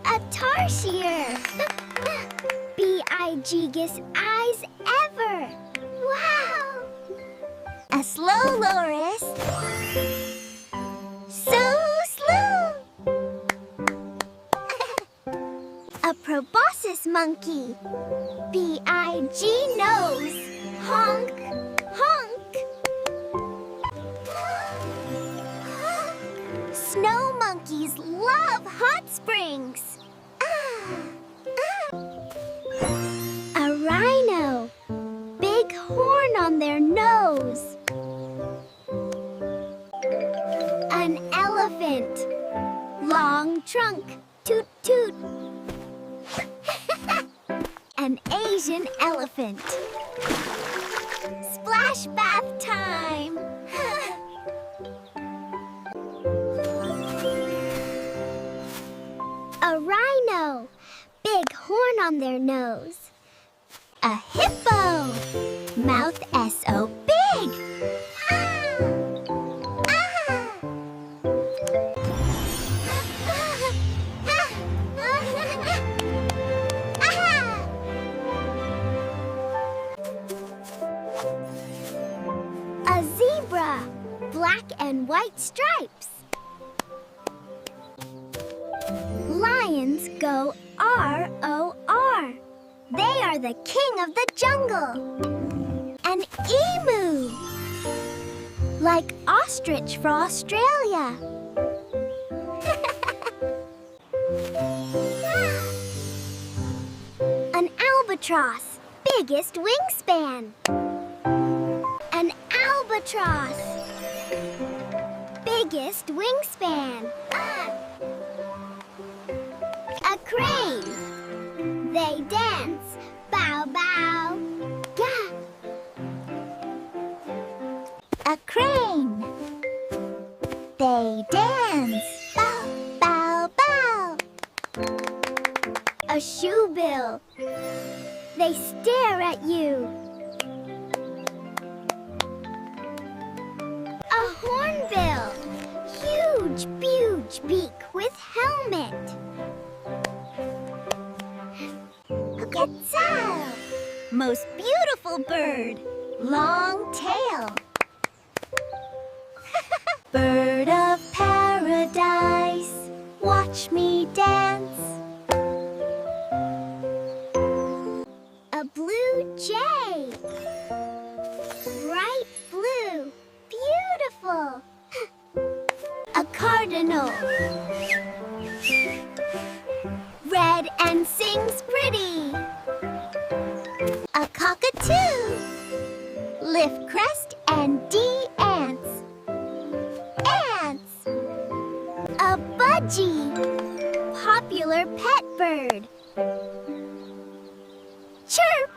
A tarsier. Biggest eyes ever. Wow! A slow loris. So slow. A proboscis monkey. Big nose. Honk, honk. Snow monkeys love hot springs. Ah, ah. A rhino. Big horn on their nose. An elephant. Long trunk. Toot toot. An Asian elephant. Splash bath time. A rhino. Big horn on their nose. A hippo. Mouth so big. Ah! Ah! A zebra. Black and white stripes. Lions go R O R. They are the king of the jungle. An emu. Like ostrich for Australia. An albatross. Biggest wingspan. An albatross. Biggest wingspan. Ah. A crane. They dance. Bow, bow. Gah. A crane. They dance. Bow, bow, bow. A shoebill. They stare at you. A hornbill. Huge, huge beak with helmet. A gazelle. Most beautiful bird. Long tail. Bird of paradise, watch me dance. A blue jay. Bright blue. Beautiful. A cardinal. Red and sings pretty. A cockatoo. Lift crest and dance. Ants. A budgie. Popular pet bird. Chirp.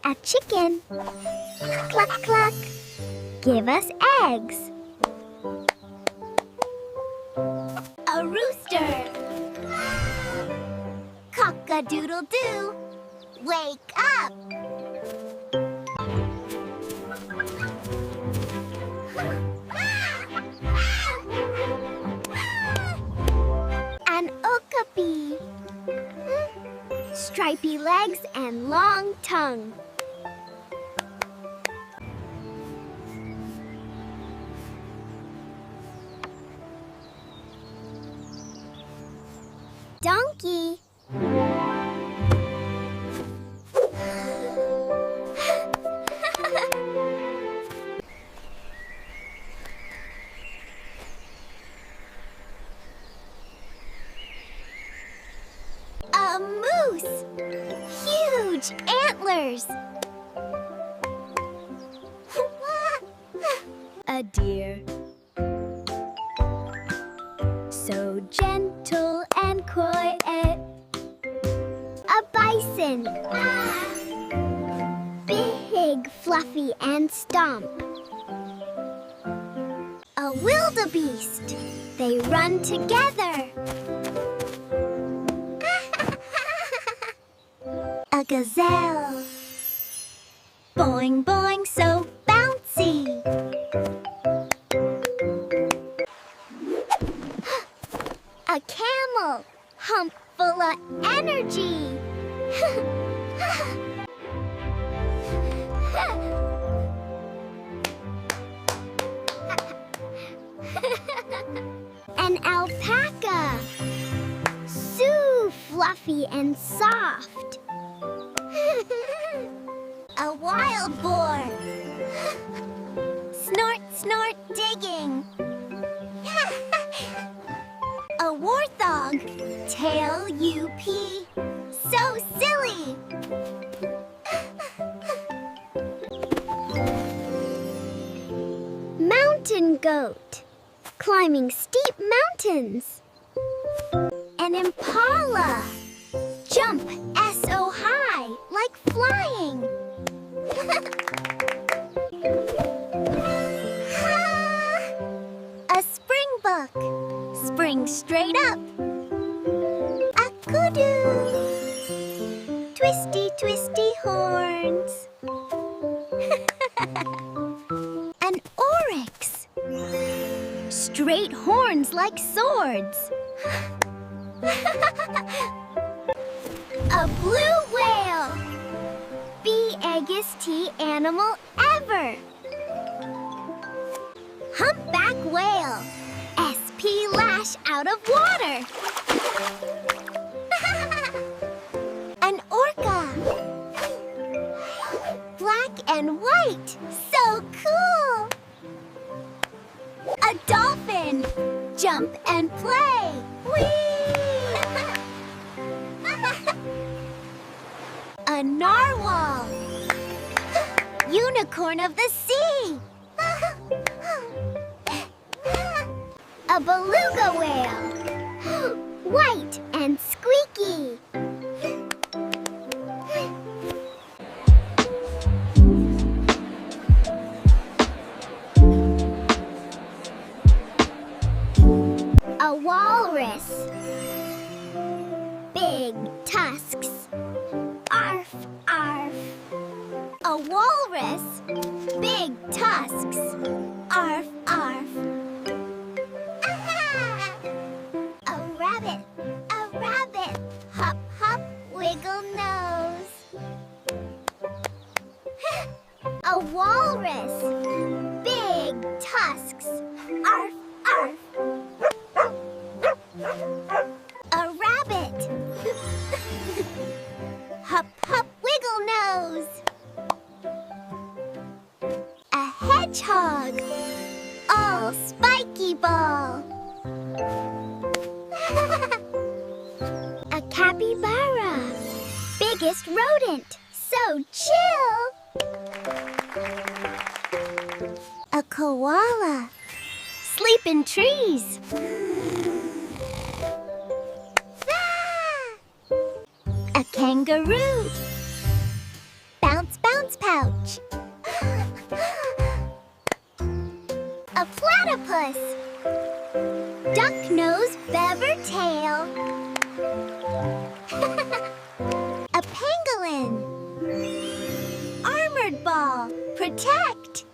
A chicken. Cluck, cluck. Give us eggs. A rooster. Cock a Doodle doo, wake up! An okapi. Stripy legs and long tongue. Donkey. A moose! Huge antlers! A deer. So gentle and quiet. A bison. Big, fluffy, and stomp. A wildebeest. They run together. A gazelle. Boing, boing, so bouncy. A camel. Hump full of energy. An alpaca. So fluffy and soft. A wild boar. Snort, snort, digging. A warthog. Tail U P. So silly. Mountain goat. Climbing steep mountains. An impala. Jump S O high like flying. A springbok. Spring straight up. A kudu. Twisty, twisty horns. An oryx. Straight horns like swords. A blue whale. Biggest sea animal ever. Humpback whale. S P lash out of water. An orca. Black and white. So cool. A dolphin. Jump and play. Whee! A narwhal. Unicorn of the sea. A beluga whale. White and squeaky. A walrus. Big tusks. Arf, arf. A walrus. Big tusks. Arf, arf. A rabbit. A rabbit. Hop, hop, wiggle nose. A walrus. Big tusks. Arf, arf. A rabbit. Hop, hop, wiggle nose. A hedgehog. All spiky ball. A capybara. Biggest rodent. So chill. A koala. Sleep in trees. Ah! A kangaroo. Bounce, bounce pouch. A platypus. Duck nose, beaver tail. Protect!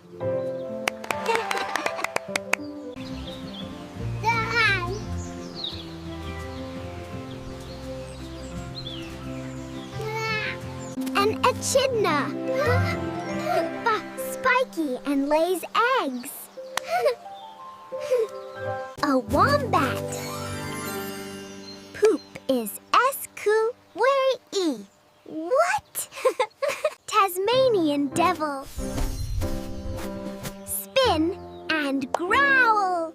An echidna. Spiky and lays eggs. A wombat. Poop is S Q U A R E. What? Tasmanian devil. Spin and growl.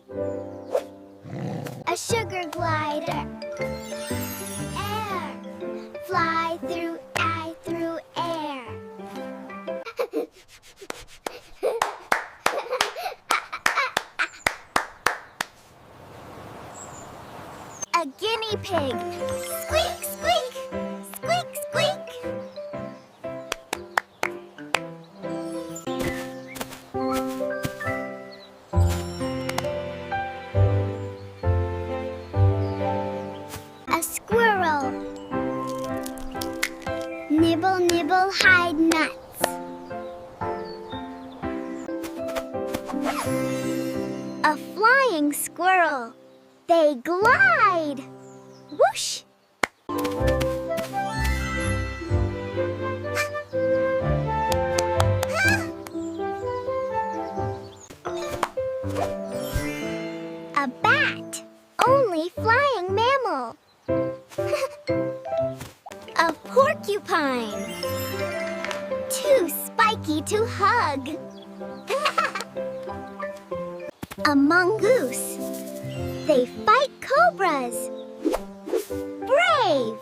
A sugar glider. Air. Fly through, I through air. A guinea pig. Squeak, squeak. Squeak, squeak. A squirrel. Nibble, nibble, hide nuts. A flying squirrel. They glide. Whoosh! A bat, only flying mammal. A porcupine, too spiky to hug. A mongoose. They fight cobras. Brave.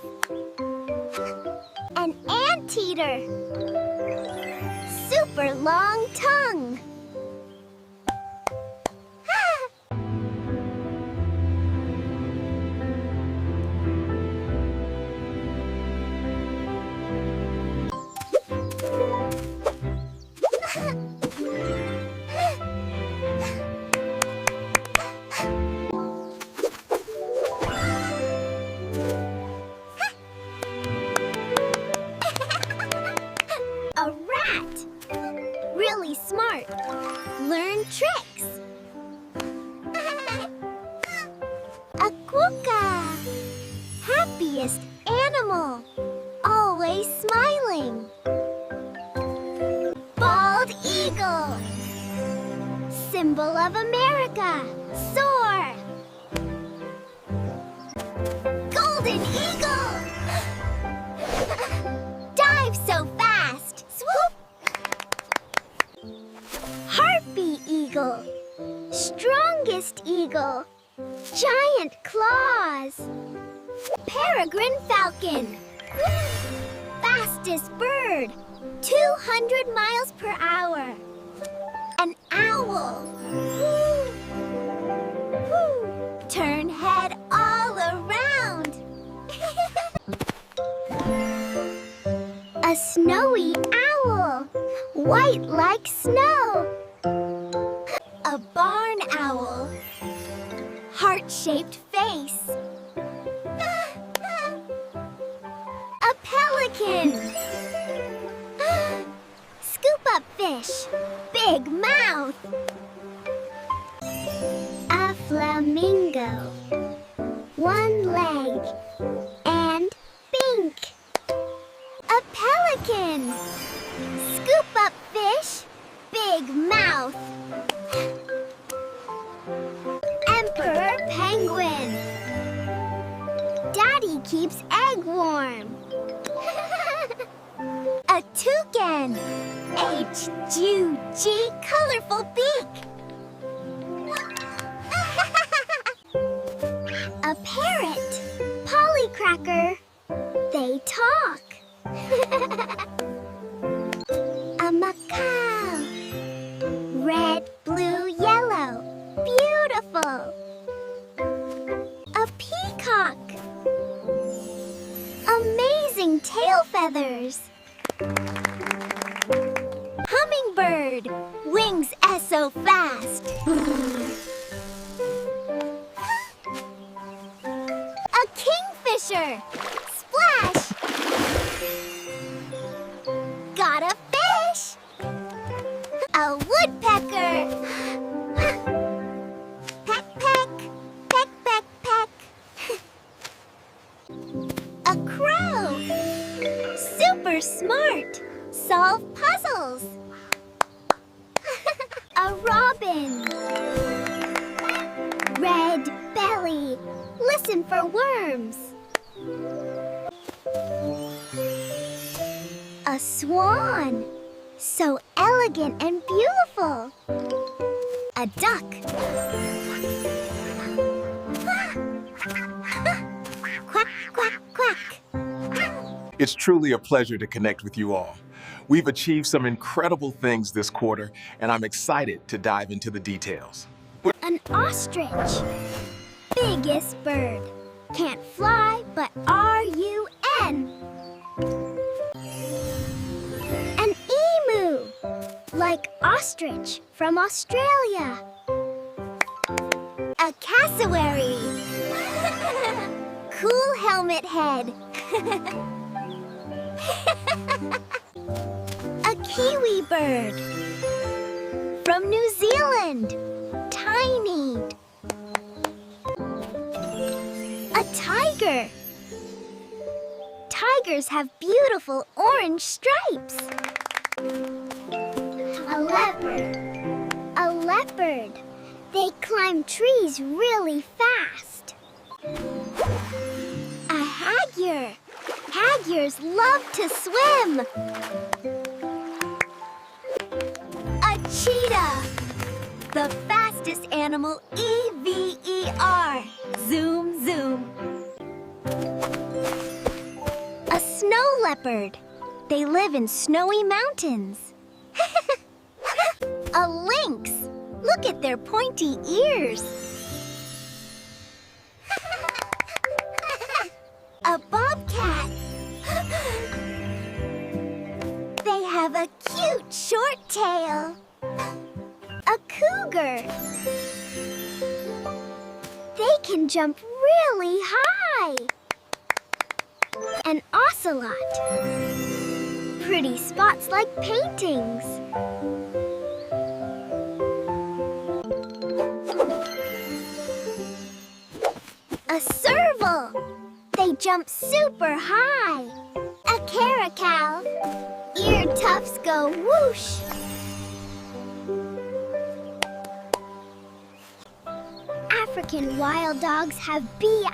An anteater. Super long tongue. A rat! Really smart. Learn tricks. A quokka! Happiest animal. Always smiling. Bald eagle. Symbol of America. Soar. Golden eagle. Dive so fast. Swoop. Harpy eagle. Strongest eagle. Giant claws. Peregrine falcon. Fastest bird. Two hundred miles per hour. An owl. Turn head all around. A snowy owl. White like snow. A barn owl. Heart-shaped face. A pelican. Scoop up fish. Big mouth. A flamingo. One leg. And pink. A pelican. Scoop up fish. Big mouth. Emperor penguin. Daddy keeps egg warm. A toucan. H U G, colorful beak. A parrot. Polly cracker. They talk. A macaw. Red, blue, yellow. Beautiful. A peacock. Amazing tail feathers. Hummingbird. Wings so fast. A kingfisher. Splash. Got a fish. A woodpecker. Peck, peck, peck, peck, peck. A crow. Super smart. Solve puzzles. A robin. Red belly. Listen for worms. A swan. So elegant and beautiful. A duck. Quack, quack, quack. It's truly a pleasure to connect with you all. We've achieved some incredible things this quarter, and I'm excited to dive into the details. An ostrich. Biggest bird. Can't fly, but R U N. An emu. Like ostrich from Australia. A cassowary. Cool helmet head. A kiwi bird. From New Zealand. Tiny. A tiger. Tigers have beautiful orange stripes. A leopard. A leopard. They climb trees really fast. A hagir. Hagirs love to swim. A cheetah. The fastest animal ever. Zoom, zoom. A snow leopard. They live in snowy mountains. A lynx. Look at their pointy ears. A bobcat. They have a cute short tail. A cougar. They can jump really high. An ocelot. Pretty spots like paintings. A serval. They jump super high. A caracal. Ear tufts go whoosh. African wild dogs have big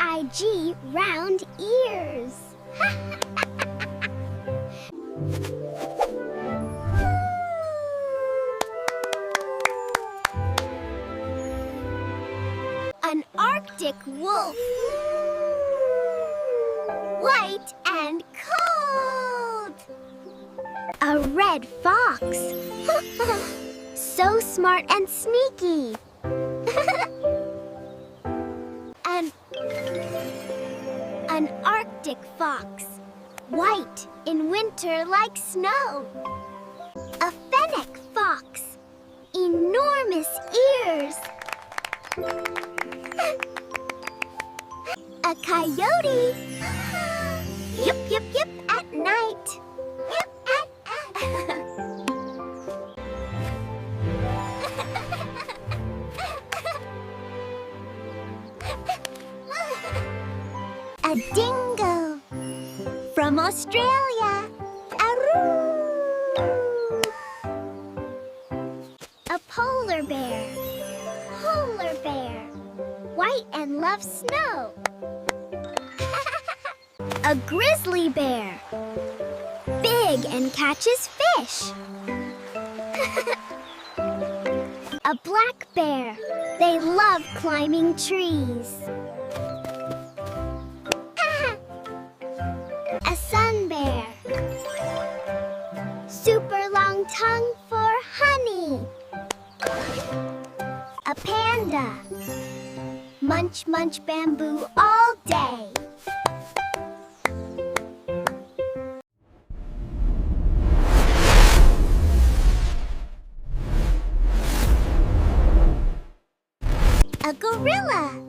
round ears. An Arctic wolf. White and cold. A red fox. So smart and sneaky. An, an Arctic fox, white in winter like snow. A fennec fox, enormous ears. A coyote. Yip, yip, yip at night. Yip, at, at. A dingo from Australia. Aroo! A polar bear. Polar bear. White and loves snow. A grizzly bear. Big and catches fish. A black bear. They love climbing trees. A sun bear. Super long tongue for honey. A panda. Munch, munch bamboo all day. A gorilla.